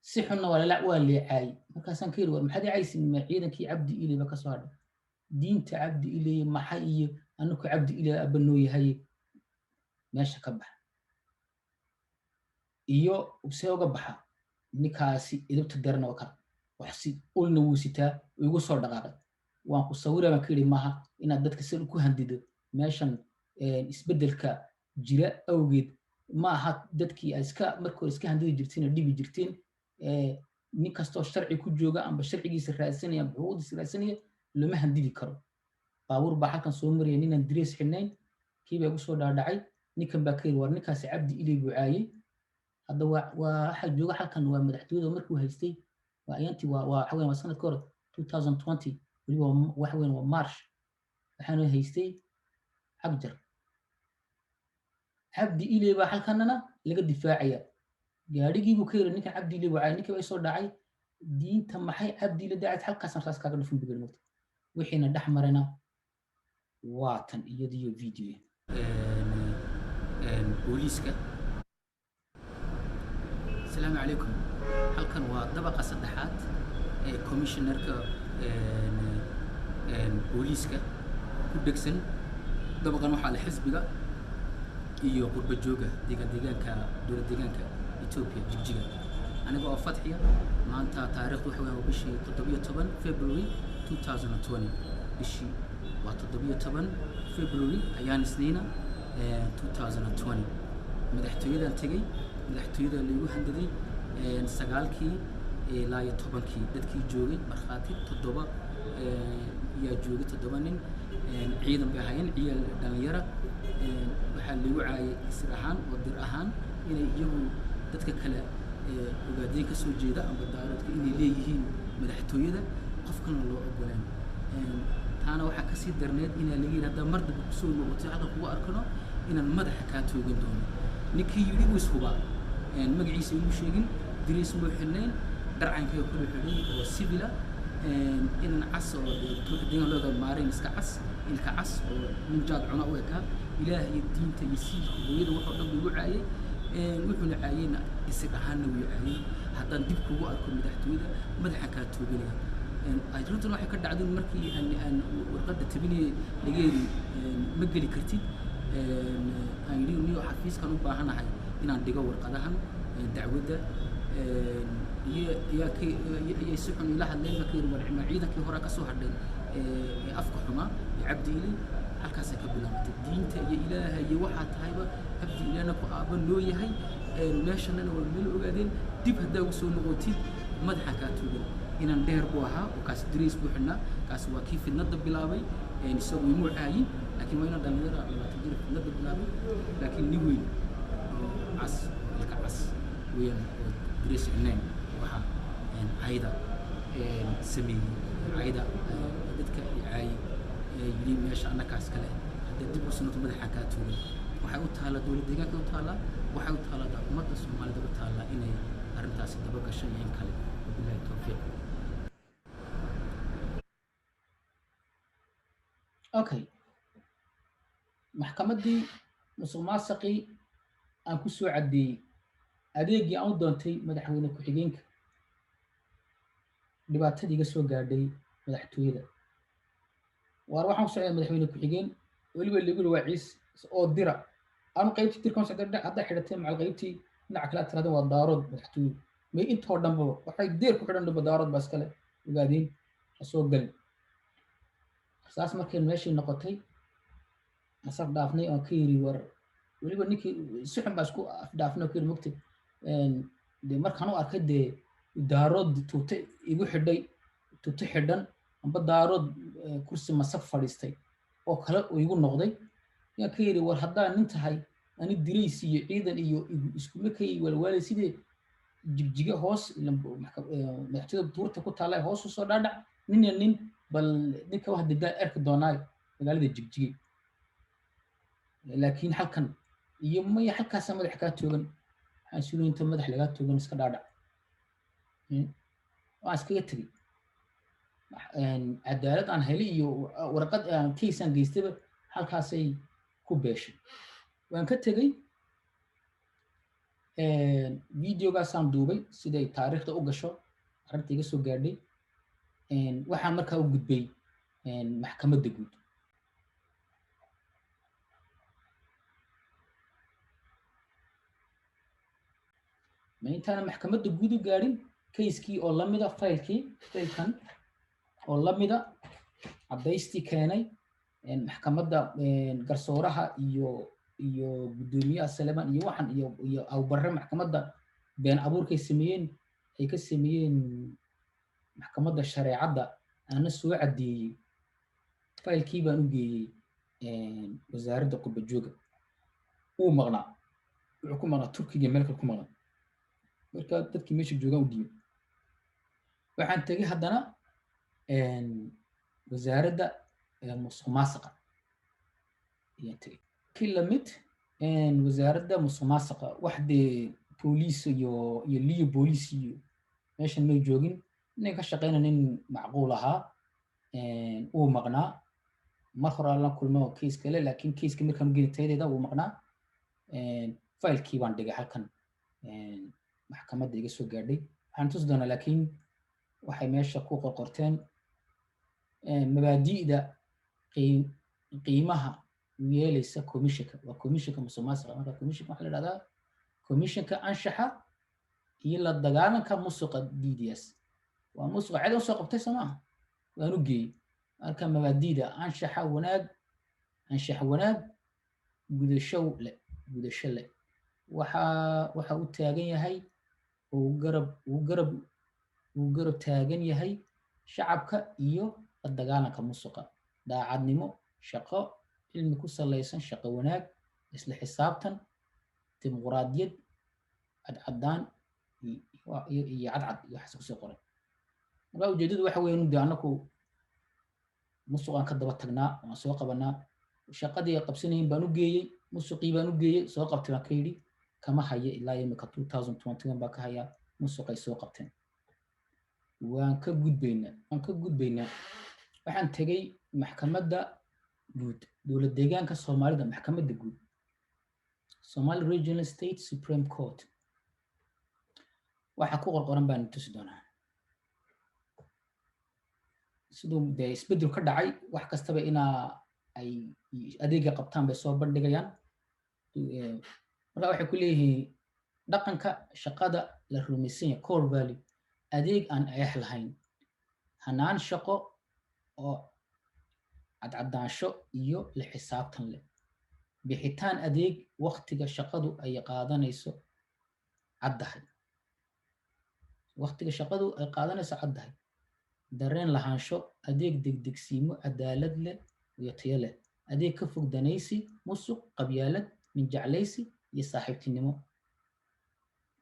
Si xunna waa lala waa leecaayey. Markaasaan ka yidhi, war maxaad icaysin? Ma ciidankii Cabdi Iley ba ka soo hadhay? Diinta Cabdi Iley maxay iyo anaku Cabdi Iley abba noo yahay, meesha ka baxa. Iyo see uga baxa ninkaasi idibta daran oo kale wax si ulna wuu sitaa, igu soo dhaqaaqay. Waan ku sawira baan ka yidhi, maaha inaad dadka si ku handido meeshan. Isbeddelka jira awgeed ma aha dadkii aad iska marka hore iska handidi jirteen oo dhibi jirteen. Nin kastoo sharci ku jooga amba sharcigiisa raadsanaya amba xuquuqdiisa raadsanaya looma handidi karo. Baabuur baa halkan soo maraya, ninaan direes xidhnayn kii baa igu soo dhaadhacay. Ninkan baa ka yidhi, war ninkaasi Cabdi Iley buu caayey. Hadda waa waxa jooga halkan waa madaxtooyada markuu haystay, waa ayaantii, waa waxa weyan waa sanadka hore 2020, weliba waxa weyan waa March. Waxaana haystay Cagjar. Cabdi Iley baa halkanana laga difaacaya. Gaadhigii buu ka yiri, ninkan Cabdi Iley buu caayay. Ninkii baa soo dhacay, diinta maxay Cabdi Iley daacad, halkaasaan raas kaaga dhufin buu yiri. Wixiina dhex marayna waa tan iyadiyo video booliiska. Asalaamu calaykum. Halkan waa dabaqa saddexaad ee commissionerka booliiska ku dhegsan. Dabaqan waxaa le xisbiga iyo qurba jooga deegaanka dowlad deegaanka Ethiopia, Jigjiga. Aniga oo Fatxiya, maanta taariikhdu waxa weeyaan waa bishii 17 February 2020. Bishii waa 17 February, ayaan Isniina, 2020. Madaxtooyadan tegey, madaxtooyada laygu handaday 9-kii ilaa iyo 10-kii. Dadkii joogay markhaati toddoba yaa joogay, toddoba nin ciidan bay ahaayeen, ciyaal dhalinyara. Waxaa lagu caayay isir ahaan oo dir ahaan, inay iyagu dadka kale Ogaadeen ka soo jeeda amba Daaroodka inay leeyihiin madaxtooyada, qof kalena loo ogoleen. Taana waxaa kasii darneed inaa laga yidhi haddaa mar dambe kusoo noqoto halkan kugu arkano inaan madaxa kaa toogan doono. Ninkii yidhi wuu ishubaa, magaciisa imu sheegin, diriis muu xidhnayn, dharcankay kula xidhay oo civila, inan cas oo deegaan looga maarayn, iska cas, ilka cas oo nin jaad cuna u ekaa. Ilaah iyo diinta iyo siilka hooyada waxoo dhan buu igu caayay. Wuxuuna caayeyna isir ahaanna wuu caayay, haddaan dib kugu arko madaxtooyada madaxan kaa tooganaya. Arrintan waxay ka dhacday markii aan warqadda tabinayay, laga yidhi ma geli kartid. Aan yidhi niyo xafiiskan u baahanahay inaan dhigo warqadahan dacwadda iyo ayaa ka ayay si xun ila hadleen. Baa ka yidhi, war ma ciidankii hore ka soo hadhay ee afka xumaa ee Cabdi Iley? Halkaasay ka bilaabatay, diinta iyo Ilaaha iyo waxaa tahayba Cabdi Ilahna ku aabba noo yahay, meeshanana waa meel Ogaadeen, dib haddaa ugu soo noqotid madaxa kaa tuugan. Inaan dheer buu ahaa oo kaas dariis buu xidhnaa. Kaas waa kii fidnada bilaabay. Isagu imuu caayin, laakiin waa inaan dhalinyara 20 jir fidnada bilaabay, laakiin nin weyn oo cas oo ilka cas weeyaan oo dariis xidhnayn waxaa cayda sameeyey, cayda dadka caayay, yidhi meesha annakaas kale, haddaa dib u soo noqoto madaxa kaa tuugan. Waxay u taallaa dowlad deegaanka, u taallaa, waxay u taallaa ummadda Soomaalida, u taallaa inay arrintaasi daba gasho iyo in kale. Wabillahi towfiiq. Okay, maxkamaddii musuq maasaqii aan ku soo caddeeyey, adeegii aan u doontay madaxweyne ku-xigeenka, dhibaatadii iga soo gaadhay madaxtooyada. Waar waxaan ku socdaa madaxweyne ku-xigeen, weliba lagu yiri waa Ciise oo dira aanu qaybtii dirkan socda haddaa xidhatay macal qaybtii dhinaca kale aad tirahdeen waa Daarood madaxtooyadu, may intoo dhanbaba waxay deer ku xidhan dhanba Daarood baa iskale, Ogaadeen ha soo galin. Saas markay meeshii noqotay, asaf dhaafnay oon ka yiri, war weliba ninkii si xun baa isku afdhaafnay oo ka yiri, mogtay dee markaan u arkay dee Daarood tuute igu xidhay, tuute xidhan amba Daarood kursi masaf fadhiistay oo kale uu igu noqday. Yaan ka yidhi, war haddaa nin tahay, ani dirays iyo ciidan iyo iskuma kay waalwaalay, sidee Jigjiga hoos, madaxtooyada tuurta ku taalla hoos usoo dhaadhac, nin iyo nin bal ninka wax degaa arki doonaayo magaalada Jigjige. Laakiin halkan iyo maya, halkaasaa madax kaa toogan. Waxaan sugay inta madax lagaa toogan, iska dhaadhac. Waan iskaga tegey. Cadaalad aan helay iyo warqad aan case aan geystayba halkaasay ku beeshay. Waan ka tegey. Videogaasaan duubay siday taariikhda u gasho arrinta iga soo gaadhay. Waxaan markaa u gudbay maxkamadda guud. Ma intaana maxkamadda guud u gaadhin, casekii oo lamida faylkii, faylkan oo lamida caddaystii keenay maxkamadda, garsooraha iyo guddoomiyaha Saleman iyo waxan iyo Awbarre, maxkamadda been abuurkay sameeyeen, ay ka sameeyeen maxkamadda shareecadda, aana soo caddeeyey. Faylkii baan u geeyey wasaaradda qurbajooga. Wuu maqnaa, wuxuu ku maqnaa Turkiga, meel kale ku maqnaa. Marka dadkii meesha joogaan u dhiibay. Waxaan tegey haddana wasaaradda musuq maasuqa ayaan tegey. Kii lamid wasaaradda musuq maasuqa, wax dee booliis iyo liyo booliis iyo meeshan may joogin. Nin ka shaqeyna, nin macquul ahaa, wuu maqnaa. Mar hore aan la kulmo case kale, laakiin caseka markaan u geynay tayadeeda wuu maqnaa. Faylkii baan dhigay halkan maxkamadda iga soo gaadhay. Waxaan tusi doonaa laakiin waxay meesha ku qorqorteen mabaadi'da qiimaha yeelaysa commissionka. Waa commissionka musuqmaasuqa. Marka commissionka waxaa la dhahdaa Commissionka Anshaxa iyo la Dagaalanka Musuqa DDS. Waa musuqa cid usoo qabtay, soo maaha? Waan u geeyey. Marka mabaadi'da anshaxa wanaag, anshax wanaag, gudasho le, gudasho leh, waxa uu taagan yahay, uu garab taagan yahay shacabka iyo la dagaalanka musuqa, daacadnimo shaqo, cilmi ku salaysan, shaqo wanaag, isla xisaabtan, dimuqraadiyad, cadcaddaan iyo cadcad iyo waxaas kusoo qoray. Marka ujeedadu waxa weeye de annaku musuqaan ka daba tagnaa, waan soo qabanaa. Shaqadii ay qabsanayin baan u geeyey, musuqii baan u geeyey, soo qabtay baan ka yidhi. Kama haya ilaa imika, 2021 baa ka hayaa musuqay soo qabteen. Waan ka gudbaynaa, waan ka gudbaynaa. Waxaan tegey maxkamadda guud, dowlad deegaanka Soomaalida, maxkamadda guud, Somali Regional State Supreme Court. Waxa ku qorqoran baan tusi doonaa siduu dee isbeddel ka dhacay. Wax kastaba inaa ay adeega qabtaan bay soo bandhigayaan. Marka waxay ku leeyihiin dhaqanka shaqada la rumaysan yahay, core value: adeeg aan eex lahayn, hanaan shaqo oo cadcaddaansho iyo la xisaabtan leh, bixitaan adeeg waktiga shaqadu ay qaadanayso caddahay, waktiga shaqadu ay qaadanayso caddahay, dareen lahaansho adeeg, degdegsiimo, cadaalad leh iyo tayo leh, adeeg ka fog danaysi, musuq, qabyaalad, ninjeclaysi iyo saaxiibtinimo,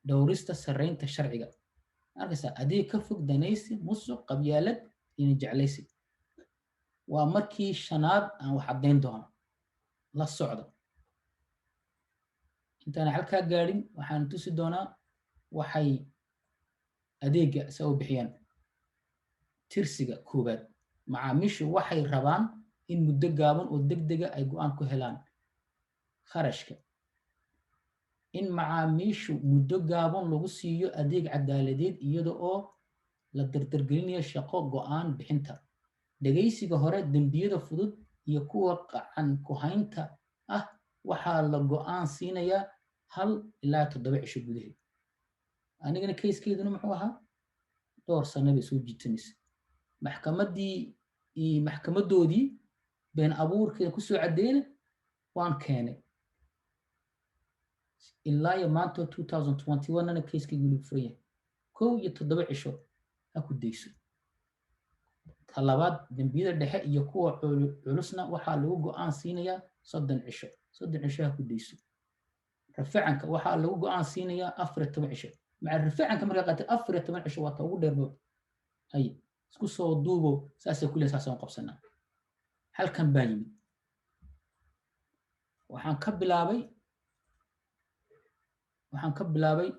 dhowrista sarreynta sharciga. Arkaysaa, adeeg ka fog danaysi, musuq, qabyaalad iyo ninjeclaysi. Waa markii shanaad aan wax caddayn doono, la socda. Intaan halkaa gaadhin, waxaan tusi doonaa waxay adeegga sa u bixiyaan. Tirsiga koowaad: macaamiishu waxay rabaan in muddo gaaban oo degdega ay go'aan ku helaan. Kharashka in macaamiishu muddo gaaban lagu siiyo adeeg cadaaladeed iyada oo la dardargelinayo shaqo go'aan bixinta. Dhegaysiga hore dembiyada fudud iyo kuwa qacan ku-haynta ah waxaa la go'aan siinayaa 1 ilaa 7 cisho gudaheed. Anigana casekeeduna muxuu ahaa? Dhowr sano bay soo jiitamaysa. Maxkamaddii, maxkamadoodii been abuurkeeda kusoo caddeeyna waan keenay. Ilaa iyo maanta 2021na casekeygu weli furan yahay. 1 iyo 7 cisho ha ku dayso. Ta labaad, dembiyada dhexe iyo kuwa culusna waxaa lagu go'aan siinayaa 30 cisho. 30 cisho ha ku dayso. Rafacanka waxaa lagu go-aan siinayaa 14 cisho. Maca rafacanka markaa qaatay 14 cisho waa ta ugu dheer. Hay isku soo duubo, saasay kule, saasaan qabsanaa. Halkan baan yimid, waxaan ka bilaabay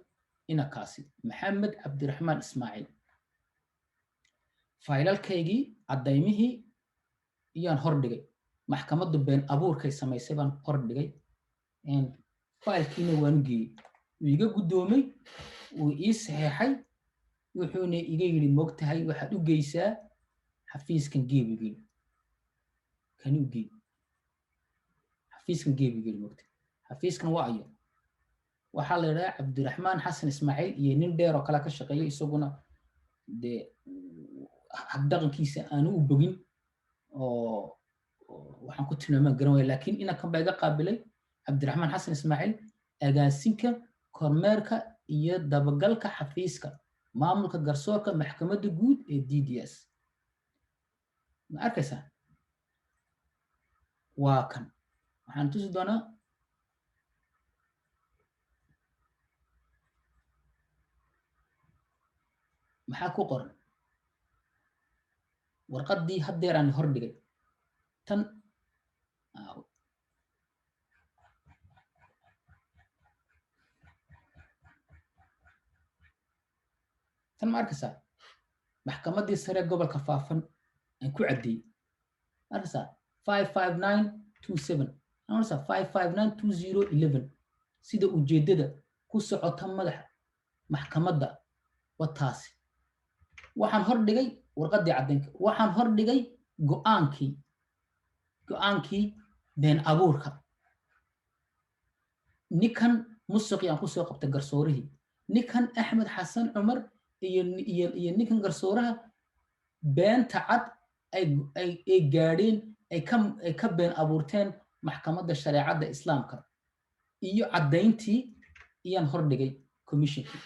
inakaasi Maxamed Cabdiraxmaan Ismaaciil. Faylalkaygii, caddaymihii iyaan hor dhigay. Maxkamaddu been abuurkay samaysay baan hor dhigay. Faylkiina waanu geeyey, wuu iga guddoomay, wuu ii saxeexay, wuxuuna iga yidhi: "Moogtahay, waxaad u geysaa xafiiskan geebigeli, kani u geey xafiiskan geebigeli." Moogtahay, xafiiskan waa ayo? Waxaa la yidhaha Cabdiraxmaan Xasan Ismaaciil iyo nin dheer oo kale ka shaqeeya, isaguna dee habdhaqankiisa aanu u bogin oo waxaan ku tilmaamaan garan waaya, laakiin inankan baa iga qaabilay. Cabdiraxmaan Xasan Ismaaciil, agaasinka kormeerka iyo dabagalka xafiiska maamulka garsoorka maxkamadda guud ee DDS. Ma arkaysaa? Waa kan. Waxaan tusi doonaa maxaa ku qoran warqaddii haddeer aan hor dhigay tan. Tan ma arkaysaa? Maxkamaddii sare gobolka Faafan aan ku caddeeyey, ma arkaysaa? 55927, arkaysaa? 5592011. Sida ujeeddada ku socota madaxa maxkamadda wataasi. Waxaan hor dhigay warqaddii caddaynka, waxaan hor dhigay go-aankii been abuurka ninkan musuqii aan kusoo qabtay, garsoorihii ninkan Axmed Xasan Cumar iyo ninkan garsooraha beenta cad ay gaadheen, ay ka been abuurteen maxkamadda shareecadda islaamka, iyo caddayntii iyaan hor dhigay commissionkii.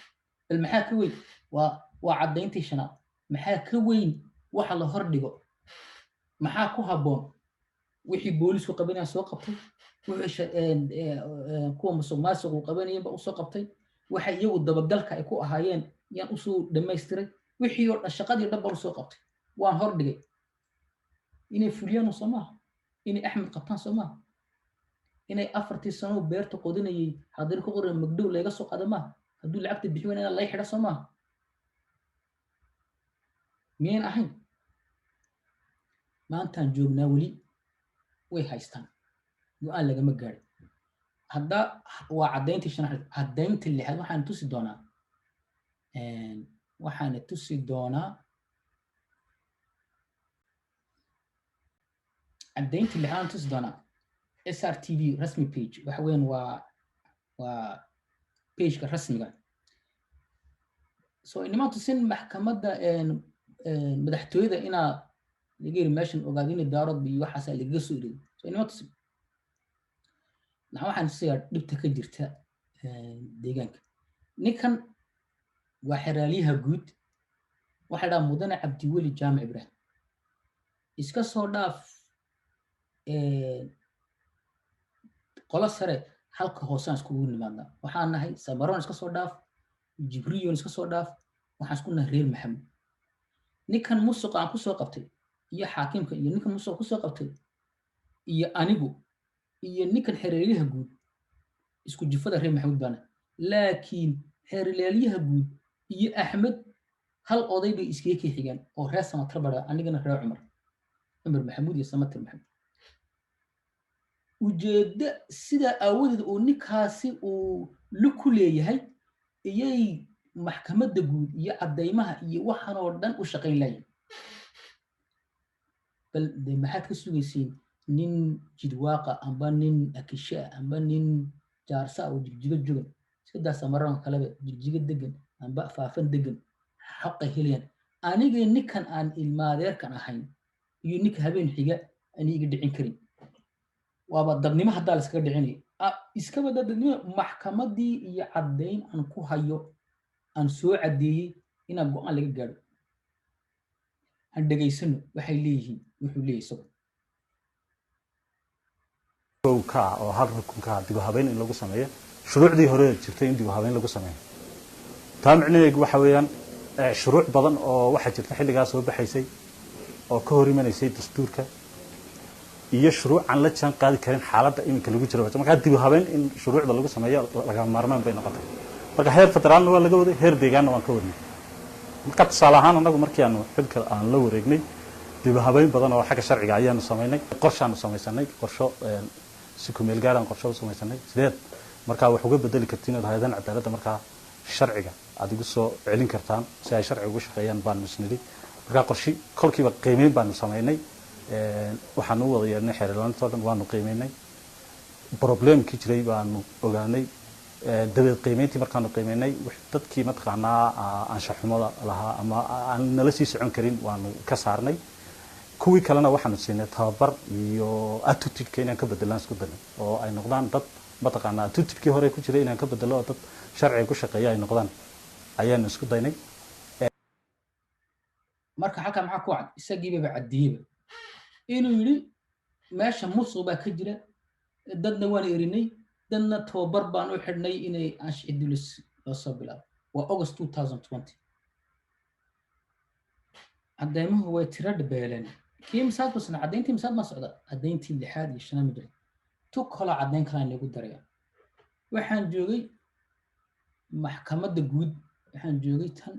Bal maxaa ka weyn? Waa caddayntii shanaad. Maxaa ka weyn waxa la hor dhigo? Maxaa ku habboon? Wixii boolisku qabanaya soo qabtay, wixii kuwa musuq maasuqu qabanayeen ba usoo qabtay, waxa iyagu dabagalka ay ku ahaayeen yaan usoo dhammaystiray, wixii oo dhan, shaqadii o dhan baan usoo qabtay, waan hor dhigay. Inay fuliyaan soo maaha? Inay Axmed qabtaan soo maaha? Inay 4-tii sano beerta qodinayay haddii ku qoran magdhow layga soo qaada maaha? Hadduu lacagta bixi wayna inaan lay xidha soo maaha? Miyayn ahayn? Maantaan joognaa, weli way haystaan, go-aan lagama gaadhin. Hadda waa caddayntii shanaad. Caddaynta lixaad waxaan tusi doonaa caddaynta lixaad waxaan tusi doonaa SRTV rasmi page. Waxa weeyaan waa pageka rasmiga. So inima tusin maxkamadda madaxtooyada inaa laga yiri meeshan ogaadini Daarood iyo waxaasa lagaga soo eriday. So inima tusin. Waxaan tusayaa dhibta ka jirta deegaanka. Ninkan waa xeraalyaha guud, waxaa dhaha Mudane Cabdiweli Jaamic Ibrahim. Iska soo dhaaf qolo sare, halka hoosaan iskugu nimaadnaa. Waxaan nahay Samaroon, iska soo dhaaf Jibriyon, iska soo dhaaf, waxaan isku nahay reer Maxamed. Ninkan musuqa aan kusoo qabtay iyo xaakimka iyo ninkan musuqa kusoo qabtay iyo anigu iyo ninkan xereeryaha guud isku jifada reer Maxamuud baana, laakiin xeerlaalyaha guud iyo Axmed hal oday bay iskaga kii xigaan oo reer Samatar bara, anigana reer Cumar, Cumar Maxamuud iyo Samatar Maxamuud. Ujeeddo sidaa aawadeed uu ninkaasi uu lug ku leeyahay iyay maxkamadda guud iyo caddaymaha iyo waxaan oo dhan u shaqayn layihin. Bal de maxaad ka sugaysiin nin Jidwaaqa amba nin Akishaa amba nin Jaarsa oo Jigjigo jogan, iska daa Samaroonka kaleba, Jigjigo degan amba Faafan degan, xaqay helayaan? Anigii ninkan aan ilmaadeerkan ahayn iyo ninka habeen xiga ani iga dhicin karin. Waaba dadnimo haddaa la iskaga dhicinayo, iskaba dadnimo. Maxkamaddii iyo caddayn aan ku hayo, aan soo caddeeyey inaan go-aan laga gaadho. Han dhegaysano waxay leeyihiin, wuxuu leeyahay isagu. Ka oo hal rukunka dib u habeyn in lagu sameeyo shuruucdii hore jirtay, in dib u habeyn lagu sameeyo. Taa micnaheedu waxa weeyaan shuruuc badan oo waxaa jirta xilligaas soo baxaysay oo ka hor imanaysay dastuurka iyo shuruuc aan la jaan qaadi karin xaaladda iminka lagu jiro. Markaa dib u habeyn in shuruucda lagu sameeyo lagama maarmaan bay noqotay. Marka heer federaalna waa laga waday, heer deegaanna waan ka wadnay. Marka tusaale ahaan, annagu markii aanu xilka aan la wareegnay, dib u habeyn badan oo xagga sharciga ayaanu samaynay. Qorshaanu samaysanay, qorsho si ku meel gaaraan qorsho u samaysanay. Sideed markaa wax uga bedeli kartiin ood hay-adahan cadaaladda markaa sharciga aad igu soo celin kartaan si ay sharciga ugu shaqeeyaan baanu isnidhi. Markaa qorshi kolkiiba qiimeyn baanu samaynay. Waxaanu u wada yeedhnay xeer ilaalinta o dhan, waanu qiimeynay, problemkii jiray baanu ogaanay. Dabeed qiimeyntii markaanu qiimeynay, dadkii mataqaanaa anshaxumada lahaa ama aan nala sii socon karin waanu ka saarnay. Kuwii kalena waxaanu siinay tababar iyo attitude-ka inaan ka bedelaan isku darnay, oo ay noqdaan dad mataqaanaa attitude-kii hore ku jiray inaan ka bedelo oo dad sharciga ku shaqeeya ay noqdaan ayaanu isku daynay. Marka halkaa maxaa ku cad? Isagiibaba caddeeyeba inuu yidhi meesha musuq baa ka jira, dadna waan erinay, dadna tababar baan u xidhnay inay anshixi dulis loo soo bilaabo. Waa August 2020. Caddeymuhu way tiro dhabeeleen. Kii misaad basna caddayntii misaad ma socda, caddayntii lixaad iyo shanaad ma jira. Tu kaloo caddayn kalaa inagu daraya. Waxaan joogay maxkamadda guud, waxaan joogay tan,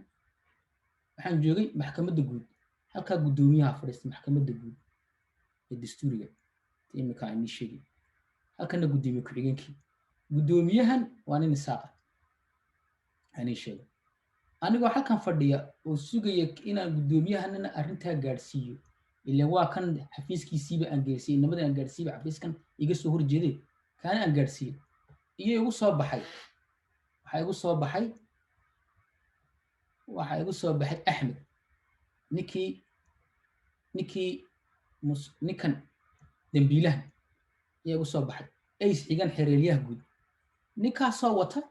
waxaan joogay maxkamadda guud. Halkaa guddoomiyaha fadhiista maxkamadda guud ee dastuuriga imika aan ii sheegay, halkana guddoomiye ku-xigeenkii. Guddoomiyahan waa nin Isaaqa aan ii sheego. Anigoo halkan fadhiya oo sugaya inaan guddoomiyahanina arrintaa gaadhsiiyo, ilaan waa kan xafiiskiisiiba aan gaarsiiyey, inamada aan gaadhsiiyey xafiiskan iga soo horjeeday, kaana aan gaadhsiiyey, iyo igu soo baxay, waxaa igu soo baxay, waxaa igu soo baxay Axmed, ninkii ninkan dembiilahan ayaa igu soo baxay, ays xigan xereelyaha guud, ninkaasoo wata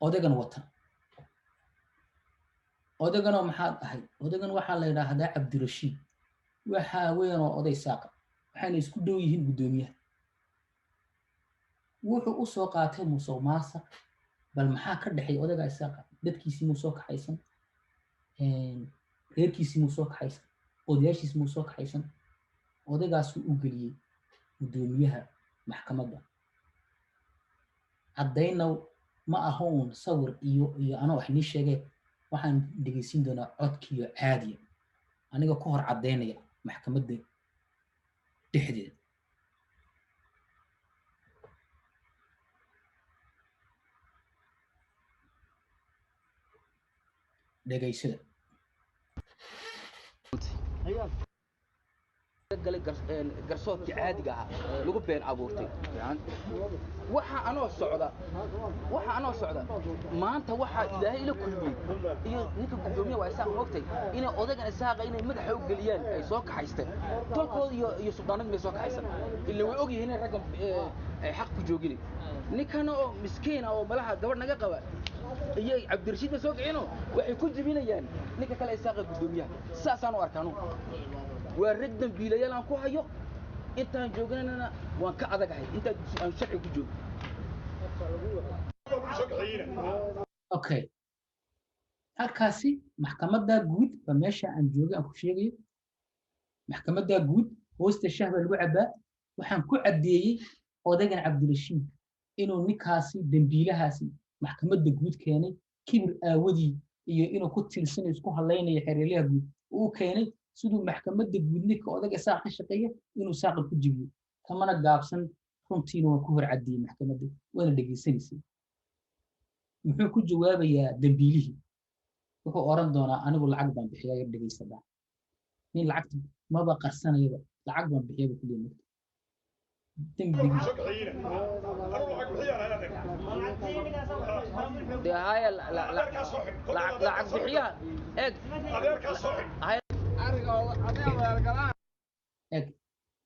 odaygan wata. Odayganoo maxaad ahay? Odaygan waxaa la yidhaahdaa Cabdirashiid. Waxaa weyan oo oday Saaqa, waxayna isku dhow yihiin guddoomiyaha. Wuxuu u soo qaatay musuq maasuq. Bal maxaa ka dhexeeya odayga Isaaqa? Dadkiisii muu soo kaxaysan? Reerkiisii muu soo kaxaysan? Odayaashiisi muu soo kaxaysan? Odaygaasuu u geliyey guddoomiyaha maxkamadda. Caddayna ma aha uun sawir iyo anoo wax nii sheegee. Waxaan dhegeysiin doonaa codkiyo caadiya, aniga ku hor caddaynaya maxkamadda dhexdeeda. Dhegeysada. Galay garsoorkii caadiga ahaa lagu been abuurtay. Waxa anoo socda, waxa anoo socda maanta, waxaa Ilaahay ila kulmiyey iyo ninka guddoomiyaha waa Isaaq. Moogtay inay odaygan Isaaqa inay madaxa u geliyaan ay soo kaxaysteen tolkooda iyo suldaanad may soo kaxaysan, ila way og yihiin inay raggan ay xaq ku joogin. Ninkana oo miskiin ah oo malaha gabadh naga qaba iyo Cabdirashiid ba soo kicino, waxay ku jebinayaan ninka kale Isaaqa guddoomiyaha. Saasaan u arkaanu waa rag dambiilayaal aan ku hayo. Intaan jooganana waan ka adagahay intaan aan sharci ku joogo. Okay, halkaasi maxkamadda guud waa meesha aan joogay aan ku sheegayo. Maxkamadda guud hoosta shah baa lagu cabbaa. Waxaan ku caddeeyey odaygan Cabdirashiid inuu ninkaasi dembiilahaasi maxkamadda guud keenay kibir aawadii iyo inuu ku tiirsanayo, isku hadlaynayo xereelyaha guud uu keenay, siduu maxkamadda guud ninka odayga Saaq ka shaqeeya inuu Saaqa ku jibiyo. Kamana gaabsan, runtiina waan ku hor caddeeyey maxkamadda, waana dhegaysanaysay. Muxuu ku jawaabayaa dembiilihii? Wuxuu oran doonaa anigu lacag baan bixiyaa. Yar dhegaysadaa, nin lacagta maba qarsanayaba, lacag baan bixiyaa buu ku leeyahay dembigii. Dee haya, lacag bixiyaha eeg. Eeg,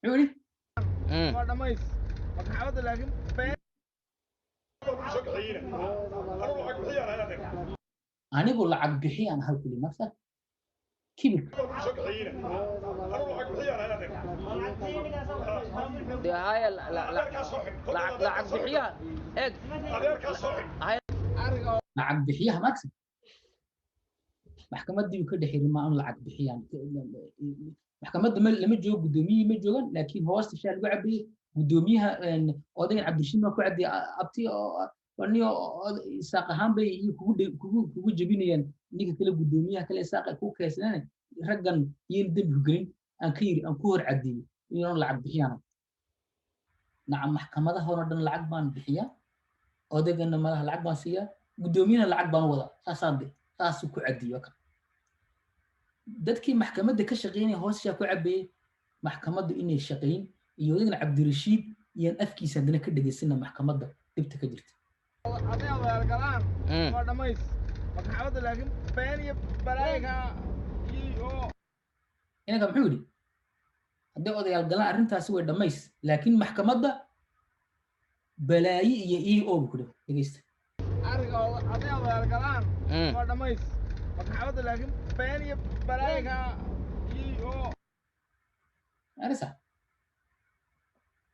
muxuu yidhi? Waa dhamays maxkamadda, laakiin been. Anigu lacag bixiyaan ahay kuli marka. Kibirka. Dee haya, lacag bixiyaha eeg. Lacag bixiyaha maagsi maxkamaddii uu ka dhex yiri, ma un lacag bixiyaan maxkamadda lama joogo, guddoomiyihii ma joogan, laakiin hoosta shaa lagu cabayey guddoomiyaha. Odaygan Cabdirashiid baa ku cadiyay abti oo ni Isaaq ahaan bay iyo kugu jebinayaan ninka kale, guddoomiyaha kale Isaaq ay ku keensaneen raggan iyon dembi ku gelin. Aan ka yiri, aan ku hor caddeeyey inaan lacag bixiyaan. Nacam, maxkamadaha oo dhan lacag baan bixiyaa, odaygana madaxa lacag baan siiyaa, guddoomiyahana lacag baan wadaa. Saasaan de saasuu ku caddeeyey. Waa kan dadkii maxkamadda ka shaqeynaya hooshaa ku cabeeyey maxkamaddu inay shaqeyn iyo odaygana Cabdirashiid iyaan afkiisa haddana ka dhegaysana maxkamadda dhibta ka jirta. Hadday odayaal galaan waa dhammays maxkamadda, laakiin been iyo balaayo iyo Inanka muxuu yidhi? Hadday odayaal galaan arrintaasi way dhammays, laakiin maxkamadda balaayi iyo e o bu ku dhaw. Dhegeysta. Arrinka hadday odayaal galaan waa dhammays maxkamadda, laakiin been iyo balaayo iyo Arisa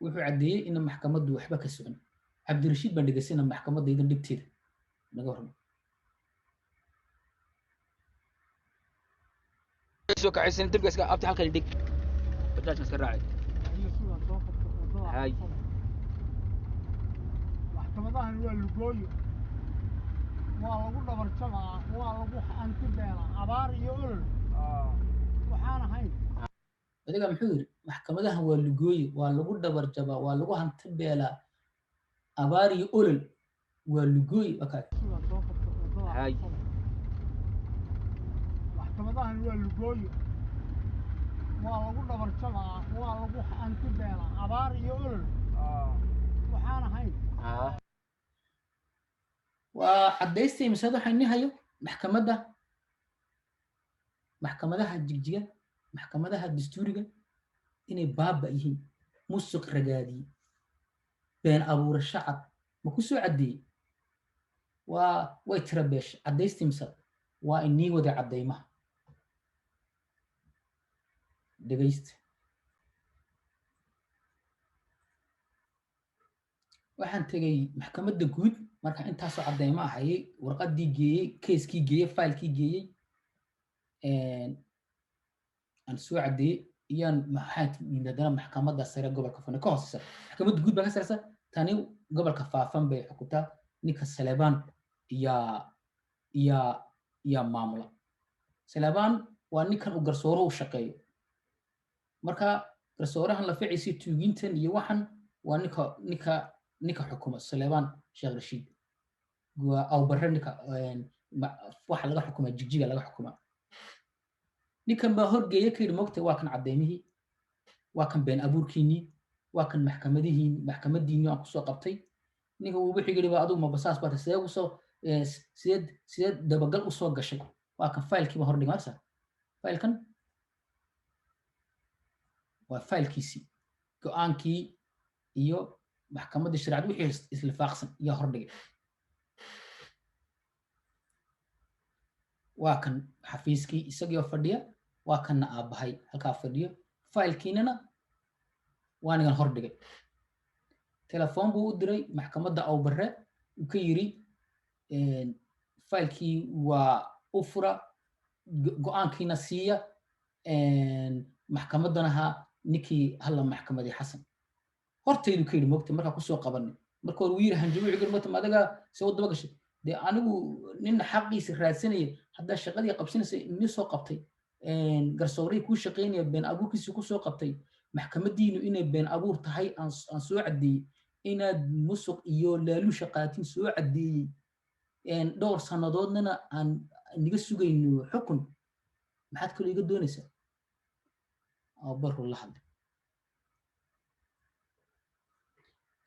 wuxuu caddeeyey in maxkamaddu waxba ka socon. Cabdirashiid baan dhegeysana maxkamadda idan dhibteeda naga warramo. Soo kacaysan dembiga iska abti, halkan dhig, bajaajka iska raacay. Hay. Maxkamadahan waa lugooyo, waa lagu dhabar jabaa, waa lagu hanti beelaa, abaar iyo olol waxaan ahayn. Adiga muxuu yidhi? Maxkamadahan waa lugooye, waa lagu dhabar jabaa, waa lagu hanti beelaa, abaar iyo olol, waa lugooye, waa kaa. Sidaa soo qabta wadada. Hay. Maxkamadahan waa lugooyo, waa lagu dhabar jabaa, waa lagu hanti beelaa, abaar iyo olol waxaan ahayn. Waa caddaystay mise waxaa ini hayo maxkamadda, maxkamadaha Jigjiga, maxkamadaha dastuuriga inay baaba yihiin, musuq ragaadiyey, been abuurasho cad ma ku soo caddeeyey? Waa way tira beesha caddaystay mise waa inii wada caddaymaha. Dhegaysta. Waxaan tegey maxkamadda guud. Marka intaasoo caddaymo ahayay, warqaddii geeyey, keeskii geeyey, faylkii geeyey, aan soo caddeeyey iyaan maxaa yimid haddana maxkamadda sare gobolka Fane ka hooseysa. Maxkamadda guud baa ka sareysa tani, gobolka Faafan bay xukuntaa. Ninka Salebaan iyaa maamula. Salebaan waa ninkan uu garsooruhu u shaqeeyo. Marka garsoorahan la ficiisay tuugintan iyo waxan waa ninka xukuma, Salebaan Sheekh Rashiid, waa Awbarre. Ninka waxa laga xukumaa Jigjiga laga xukumaa. Ninkan baa horgeeya ka yidhi, mogtay, waa kan caddeymihii, waa kan been abuurkiinnii, waa kan maxkamadihiin, maxkamadiinii aan kusoo qabtay. Ninka uu wuxuu yidhi ba, adigu ma basaas baata? Sidee usoo sideed dabagal usoo gashay? Waa kan faylkii baan hordhigay. Marsa faylkan waa faylkiisii, go-aankii iyo maxkamaddii shareecad wixii islifaaqsan iyaa hordhigay. Waa kan xafiiskii isagiioo fadhiya, waa kanna aabbahay halkaa fadhiyo, faylkiinana waanigan hordhigay. Telefoon buu u diray maxkamadda Awbarre, uu ka yiri faylkii waa u fura, go-aankiina siiya, maxkamaddana ha ninkii hala maxkamaday Xasan. Hortaydu ka yidhi, mogta markaa kusoo qabanay. Marka hore wuu yiri hanjabo, wuxuu yiri, mogta ma adiga see u daba gashay? Dee anigu nin xaqiisa raadsanaya haddaa shaqadii qabsanaysa ini soo qabtay, garsoorihii kuu shaqaynaya been abuurkiisii kusoo qabtay, maxkamadiinu inay been abuur tahay aan soo caddeeyey, inaad musuq iyo laaluusha qaatin soo caddeeyey, dhowr sannadoodnana aan niga sugayno xukun, maxaad kaloo iga doonaysaa? Abaru la hadlay,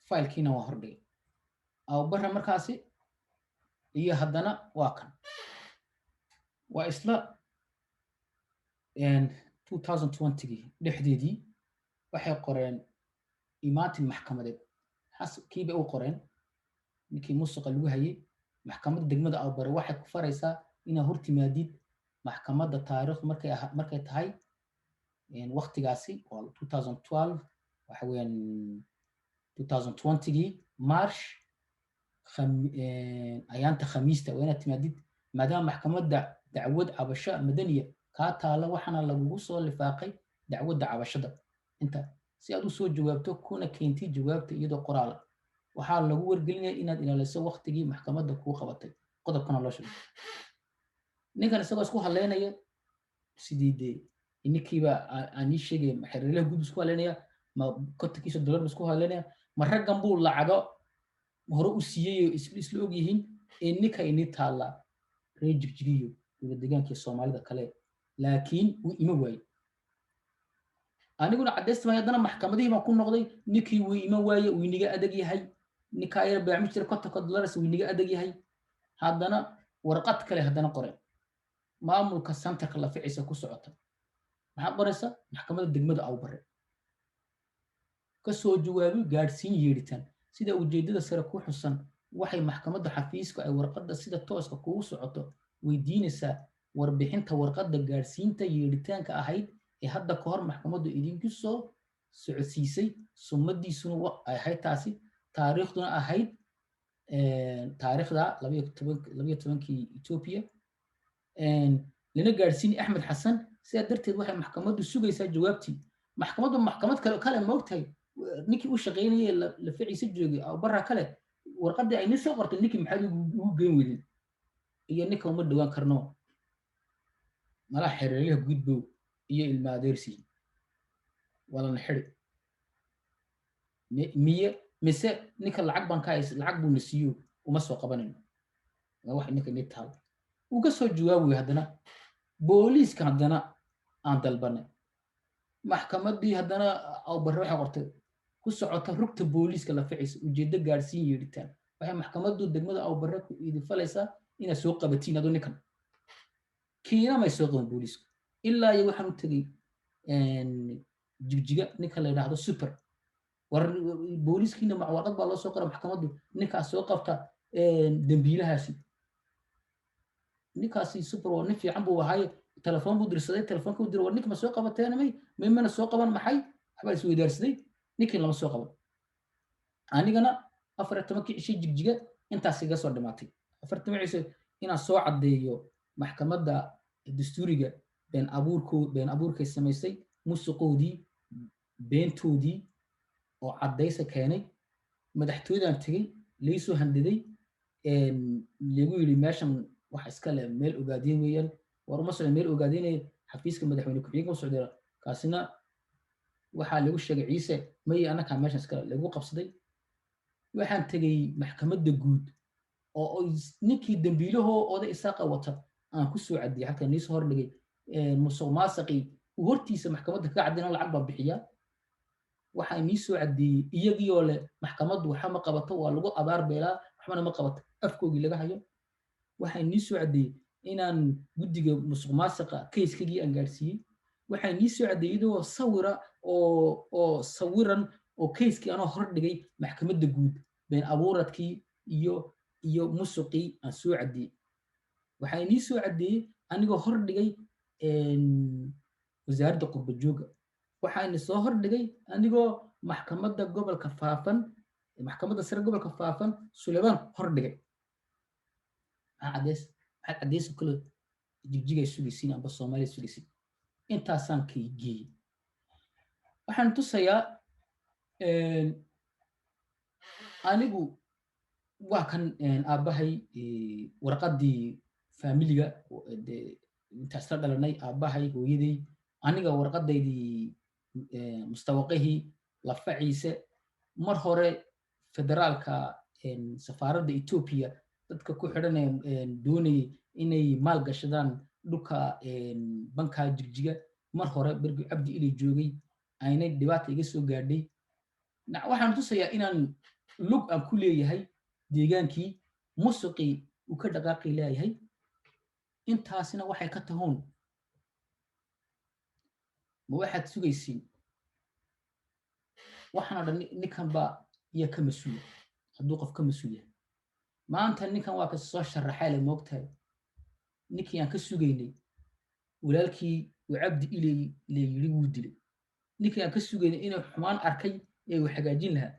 faylkiina waa hordhigay Abubara markaasi. Iyo haddana waa kan, waa isla 2020gii dhexdeedii waxay qoreen imaatin maxkamadeed. Xas kii bay u qoreen ninkii musuqa lagu hayay. Maxkamadda degmada Abubare waxay ku faraysaa inaad hor timaadid Maxkamadda taariikhdu markay tahay waktigaasi waa 2012, waxa weeyaan 2020gii March, ayaanta Khamiista waa inaad timaadid, maadaama maxkamadda dacwad cabasho madaniya kaa taala, waxaana lagugu soo lifaaqay dacwadda cabashada inta si aad u soo jawaabto kuna keentid jawaabta iyadoo qoraala. Waxaa lagu wargelinaya inaad ilaaliso waktigii maxkamadda kuu qabatay. Qodobkana loo sheegay ninkan isagoo isku haleynaya sidii dee ninkiiba aan ii sheegay xiriirlaha guud isku haleynaya, ma $50kiisa isku haleynaya, ma raggan buu lacago hore u siiyey oo isla og yihiin ee ninka ini taalla reer Jigjigiyo dowlad deegaankii Soomaalida kale. Laakiin wuu ima waayey. Aniguna caddaystamay. Haddana maxkamadihii baan ku noqday. Ninkii wuu ima waaye, wuu inaga adag yahay ninkaa yar beecmi jira $50 wuu inaga adag yahay. Haddana warqad kale haddana qoreen maamulka centerka laficiisa ku socota. Maxaad qoraysaa? Maxkamadda degmada Awbare, ka soo jawaabi gaadhsiin yeedhitaan sida ujeeddada sare ku xusan. Waxay maxkamadda xafiiska ay warqadda sida tooska kugu socoto weydiinaysaa warbixinta warqadda gaadhsiinta yeedhitaanka ahayd ee hadda ka hor maxkamaddu idinku soo socodsiisay, sumadiisuna ay ahayd taasi, taariikhduna ahayd taariikhda 12-kii Ethiopia, lana gaadhsiinay Axmed Xasan. Sidaa darteed waxay maxkamaddu sugaysaa jawaabtii maxkamaddu. Maxkamad kale moogtahay, ninkii u shaqaynayay laficiisa joogay barra kale, warqaddii ay nin soo qortay, ninkii maxaad ugu geyn weydin iyo ninka uma dhawaan karno, malaha xereeryaha gudbow iyo ilma adeersi waa lana xidi miye mise ninka lacag baan ka hays, lacag buu na siiyo, uma soo qabanayno. Waa wax ninka ni taal uu ka soo jawaabayo. Haddana booliiska haddana aan dalbanay maxkamaddii. Haddana Awbarre waxay qortay ku socota rugta booliiska la ficaysa, ujeeddo gaadhsiin yeedhitaan. Waxay maxkamaddu degmada Awbarre ku idin falaysaa inaad soo qabatiin adoo ninkan kiina may soo qaban booliisku. Ilaa iyo waxaan u tegey Jigjiga ninka la yidhaahdo super. War booliiskiina warqad baa loo soo qora maxkamaddu, ninkaas soo qabta dembiilahaasi. Ninkaasi super waa nin fiican buu ahaaye, telefoon buu dirsaday, telefoonka u diray: "War ninka ma soo qabateen?" May mana soo qaban. Maxay waxbaa isweydaarsaday, ninkii lama soo qaban. Anigana 14-kii cishay Jigjiga intaas iga soo dhimaatay, 40 cisho inaan soo caddeeyo maxkamadda dastuuriga been abuurko been abuurkay samaysay, musuqoodii, beentoodii oo caddaysa keenay. Madaxtooyadaan tegey, laysoo handaday, lagu yidhi meeshan wax iska leh meel ogaadeen weeyaan. War uma socda meel ogaadeenaya, xafiiska madaxweyne ku-xigeenka u socday. Kaasina waxaa lagu sheegay Ciise may annakaa meeshan iskale lagu qabsaday. Waxaan tegey maxkamadda guud oo ninkii dambiilahoo oday Isaaqa wata aan ku soo cadiyay, halkan niisoo hordhigay musuq maasaqii uu hortiisa maxkamadda kaga caddayn lacag baan bixiyaa. Waxaa nii soo caddeeyey iyagiioo leh maxkamaddu waxa ma qabato, waa lagu abaar beelaa, waxbana ma qabato, afkoogii laga hayo. Waxaa nii soo caddeeyey inaan guddiga musuq maasiqa kayskagii aan gaadhsiiyey. Waxaa nii soo caddeeyey iyadoo sawira oo sawiran oo kayskii anoo hordhigay maxkamadda guud, been abuuradkii iyo musuqii aan soo caddeeyey. Waxaa nii soo caddeeyey anigoo hordhigay wasaaradda qurba jooga. Waxaana soo hordhigay anigoo maxkamadda gobolka Faafan, maxkamadda sare gobolka Faafan Sulaymaan hordhigay. Maxaa caddeys, maxaad caddeyso kale Jigjigay sugaysiin amba Soomaaliya sugaysiin? Intaasaan kay geeyey. Waxaan tusayaa anigu waa kan aabbahay warqaddii faamiliga intaa isla dhalanay, aabbahay, hooyaday, aniga, warqadaydii mustawaqihii lafaciise mar hore federaalka safaaradda Ethiopia dadka ku xidhan doonayay inay maal gashadaan dhulka bankaa Jigjiga mar hore bergi Cabdi Ilay joogay aynay dhibaata iga soo gaadhay. Waxaan tusayaa inaan lug aan ku leeyahay deegaankii musuqii uu ka dhaqaaqi leeyahay. Intaasina waxay ka tahoon. Ma waxaad sugaysiin waxaan oo dhan? Ninkan baa iya ka mas-uula. Hadduu qof ka mas-uul yahay maanta, ninkan waa ka soo sharaxay le moogtahay ninkii aan ka sugaynay. Walaalkii uu Cabdi Iley la yiri wuu dilay, ninkii aan ka sugaynay inuu xumaan arkay ee uu hagaajin lahaa,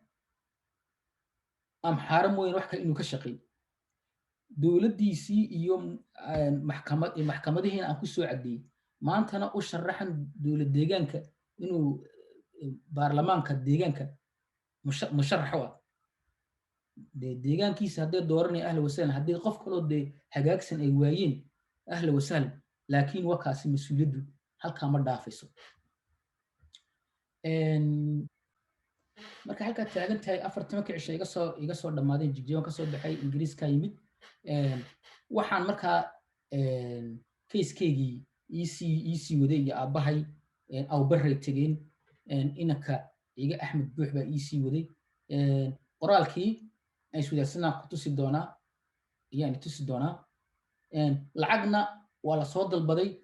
Amxaaro mooyane wax kale inuu ka shaqeey, dowladdiisii iyo maxkamad maxkamadihiina aan ku soo caddeeyey, maantana u sharaxan dowlad deegaanka inuu baarlamaanka deegaanka musharax u ah. Dee deegaankiisa hadday dooranaya, ahla wasahlan. Haddii qof kaloo dee hagaagsan ay waayeen, ahla wasahlan. Laakiin waa kaasi, mas-uuliyaddu halkaa ma dhaafayso. Marka halkaa taagan tahay, 14-ka cisho iga soo dhammaadeen, Jigjigan kasoo baxay, Ingiriiskaa yimid. Waxaan markaa casekeygii iisii waday iyo aabbahay Awbarray tegeen. Inanka Iga Axmed Buux baa iisii waday. Qoraalkii aan iswadaagsanaa ku tusi doonaa, ayaan tusi doonaa. Lacagna waa la soo dalbaday,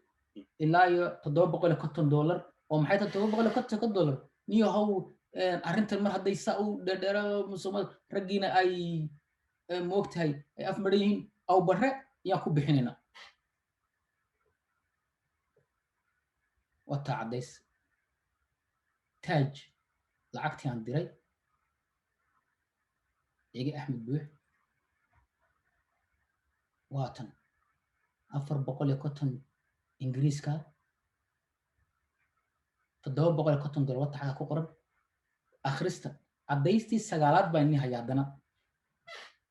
ilaa iyo $750. Oo maxay tahay $750? Niyo how arrintan mar hadday saa u dheerdheero, raggiina ay moogtahay ay af maran yihiin, Awbarre ayaan ku bixinaynaa. Waa taa caddays taaj lacagtii aan diray Cige Axmed Buux, waa tan, 450 Ingiriiska, $750. Wata xagga ku qoran, akhrista. Caddaystii sagaalaad baa ini haya. Haddana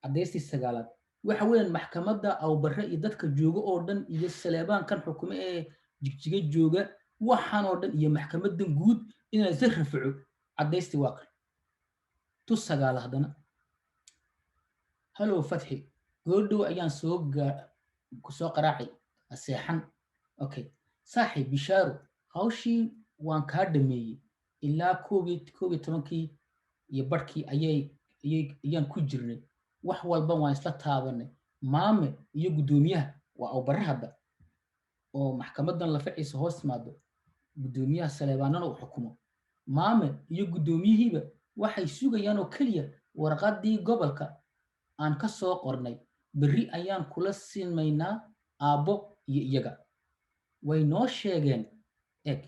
caddaystii sagaalaad waxa weeyaan maxkamadda Awbarre iyo dadka jooga oo dhan iyo Saleebaankan xukume ee Jigjiga jooga, waxaan oo dhan iyo maxkamaddan guud inaan isla rafaco. Caddaystii waa kan tu sagaala. Haddana halow Fatxi, goordhow ayaan soo soo qaraacay, seexan. Okay saaxiib bishaaro, hawshii waan kaa dhameeyey. Ilaa 11-kii iyo barhkii ayay ayay ayaan ku jirnay, wax walba waan isla taabanay. Maame iyo guddoomiyaha, waa Awbarre hadda oo maxkamadan lafaciisa hoos timaado, guddoomiyaha Saleebaanana uu xukumo, maame iyo guddoomiyihiiba waxay sugayaan oo keliya warqaddii gobolka aan ka soo qornay. Berri ayaan kula sinmaynaa aabbo iyo iyaga. Way noo sheegeen. Eeg,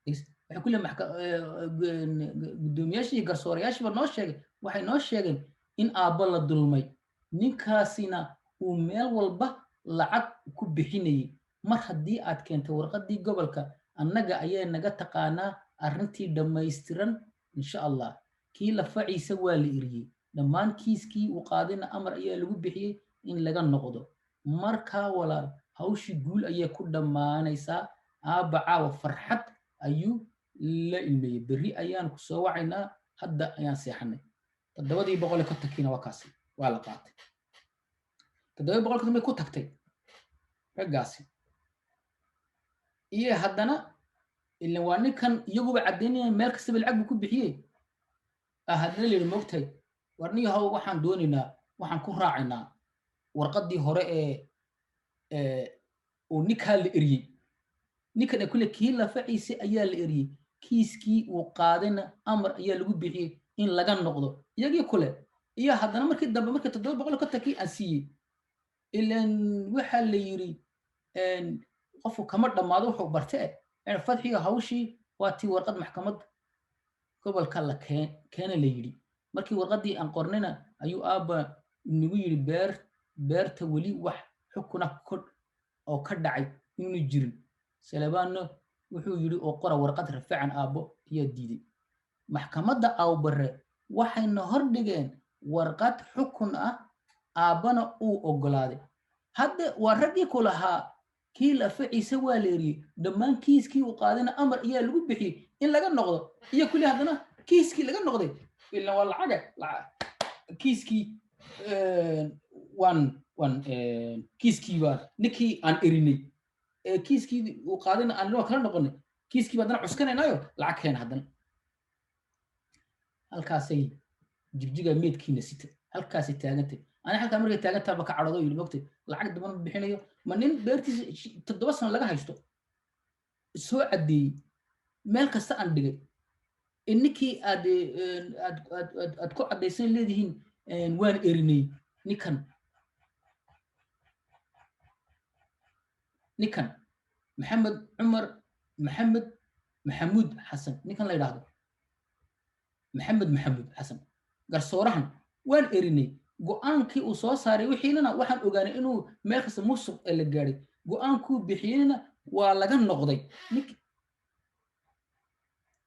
waxay ku leeyihin guddoomiyaashii iyo garsoorayaashiiba noo sheegay, waxay noo sheegeen in aabbo la dulmay, ninkaasina uu meel walba lacag ku bixinayay. Mar haddii aad keentay warqaddii gobolka, annaga ayaa naga taqaanaa arrintii dhammaystiran, insha Allah. Kii lafaciisa waa la eriyey, dhammaan kiiskii uu qaadayna amar ayaa lagu bixiyey in laga noqdo. Markaa walaal, hawshii guul ayay ku dhammaanaysaa. Aabba caawa farxad ayuu la ilmeeyey. Berri ayaan ku soo wacaynaa, hadda ayaan seexanay. 750-kiina waa kaasi, waa la qaatay. 750 bay ku tagtay raggaasi. Iyo haddana ilan waa ninkan iyaguba caddaynaya, meel kastaba lacag buu ku bixiyey. Haddana la yidhi, moogtahay, war niyahow, waxaan doonaynaa, waxaan ku raacaynaa warqaddii hore ee uu ninkaa la eriyey. Ninkan ee kule kii lafaciisa ayaa la eriyey, kiiskii uu qaadayna amar ayaa lagu bixiyey in laga noqdo, iyagii kule. Iyo haddana markii dambe, markii 750-kii aan siiyey, ilan waxaa la yidhi qofku kama dhammaado wuxuu barte. Fadxiga, hawshii waa tii warqad maxkamad gobolka la keena la yidhi. Markii warqaddii aan qornayna ayuu aabba nagu yidhi beerta weli wax xukuna oo ka dhacay inuunu jirin. Salebaanna wuxuu yidhi oo qora warqad rafacan. Aabbo ayaa diiday. Maxkamadda Awbarre waxayna hor dhigeen warqad xukun ah, aabbana uu oggolaaday. Hadda waa raggii ku lahaa kii lafaciisa waa la eriyey, dhammaan kiiskii uu qaadayna amar ayaa lagu bixiyey in laga noqdo, iyo kuli haddana kiiskii laga noqday, ilan waa lacaga. Kiiskii waan kiiskii baa ninkii aan erinay, kiiskii uu qaadayna aan waa kala noqonay, kiiskii baa haddana cuskanaynaayo, lacag keena. Haddana halkaasay Jigjiga meedkiina sita, halkaasay taagantay. Ani halkaa markay taagantaa ba ka cadhoodo, yidhi, mogtay, lacag dambana ma bixinayo. Ma nin beertiisa 7 sano laga haysto, soo caddeeyey, meel kasta aan dhigay, ninkii aad ku caddaysan leedihiin waan erinay ninkan. Maxamed Cumar Maxamed Maxamuud Xasan, ninkan la yidhaahdo Maxamed Maxamuud Xasan, garsoorahan waan erinay. Go'aankii uu soo saaray wixiinana waxaan ogaanay inuu meel kasta musuq ee la gaadhay. Go'aankuu bixiyeyna waa laga noqday. Nink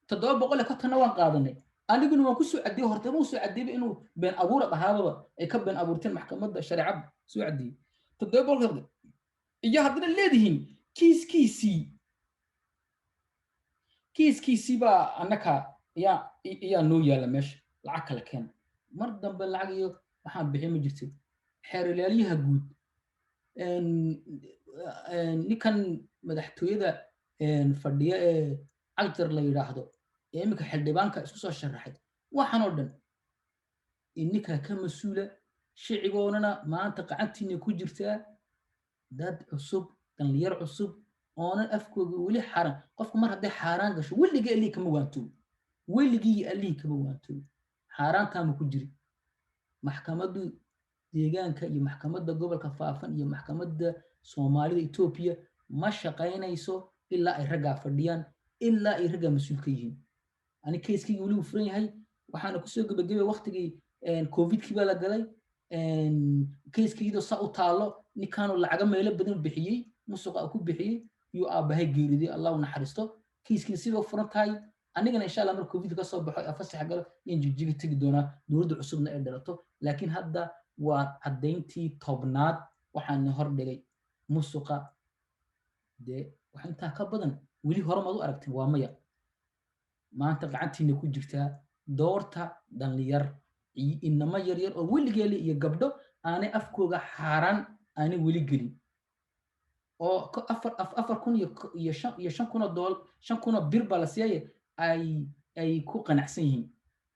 750-na waan qaadanay. Aniguna waan kusoo caddeeyey, hortaba usoo caddeeyey inuu been abuurad ahaababa ay ka been abuurteen maxkamadda shareecada, soo caddeeyey 700 iyo haddana leedihiin kiiskiisii baa annaka yaa iyaa noo yaalla meesha. Lacag kale keena mar dambe, lacag iyo waxaan bixin ma jirtay. Xeer ilaaliyaha guud, ninkan madaxtooyada fadhiya ee Cagjar la yidhaahdo ee iminka xildhibaanka isku soo sharaxay, waxaan oo dhan ininkaa ka mas-uula. Shicigoonana maanta gacantiina ku jirtaa. Dad cusub, dhalinyar cusub oonan afkooga weli xaaraan. Qofku mar hadday xaaraan gasho, weligii allihii kama waantoobo, weligii allihii kama waantoobo, xaaraantaama ku jiri. Maxkamaddu deegaanka iyo maxkamadda gobolka Faafan iyo maxkamadda Soomaalida Etoobiya ma shaqaynayso ilaa ay raggaa fadhiyaan, ilaa ay raggaa mas-uul ka yihiin. Ani keiskayga weli wuu furan yahay. Waxaana kusoo gebagabay waqtigii Covidkii baa la galay. Keiskaydoo saa u taalo, ninkaanu lacaga meelo badan bixiyey, musuqa ku bixiyey, yuu aabbahay geeriday, Allah u naxariisto. Keiskiina sidoo furan tahay. Anigana insha Allah marka Covid ka soo baxo ee fasax galo yaan Jigjiga tegi doonaa, dowladda cusubna ay dhalato. Laakiin hadda waa caddayntii 10aad waxaan hordhigay musuqa. Dee wax intaa ka badan weli hore maad u aragteen? Waa maya. Maanta gacantiina ku jirtaa. Doorta dhalinyar, inamo yaryar oo weligeeli iyo gabdho aanay afkooga xaaraan aanay weli gelin, oo 4000 iyo shan iyo 5000 oo dool, 5000 oo bir baa la siiyay, ay ku qanacsan yihiin.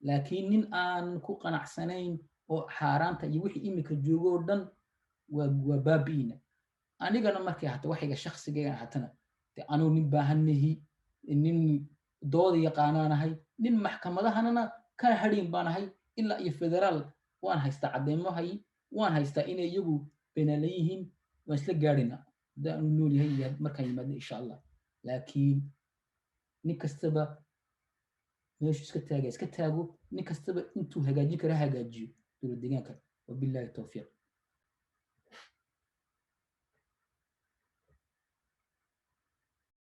Laakiin nin aan ku qanacsanayn oo xaaraanta iyo wixii imika joogo oo dhan waa baabi'ina. Anigana markay hata waxayga shakhsigayga ahaatana, de anuu nin baahanahi, nin dooda yaqaanaanahay, nin maxkamadahanana ka hadhayn baanahay ilaa iyo federaal. Waan haystaa cadeymohay, waan haystaa inay iyagu beenaalan yihiin. Waan isla gaadhaynaa haddii aanu nool yahay iyo markaan yimaadno insha Allah. Laakiin nin kastaba meeshu iska taaga iska taago, nin kastaba intuu hagaajin kara hagaajiyo dowlad deegaanka. Wabillahi towfiiq.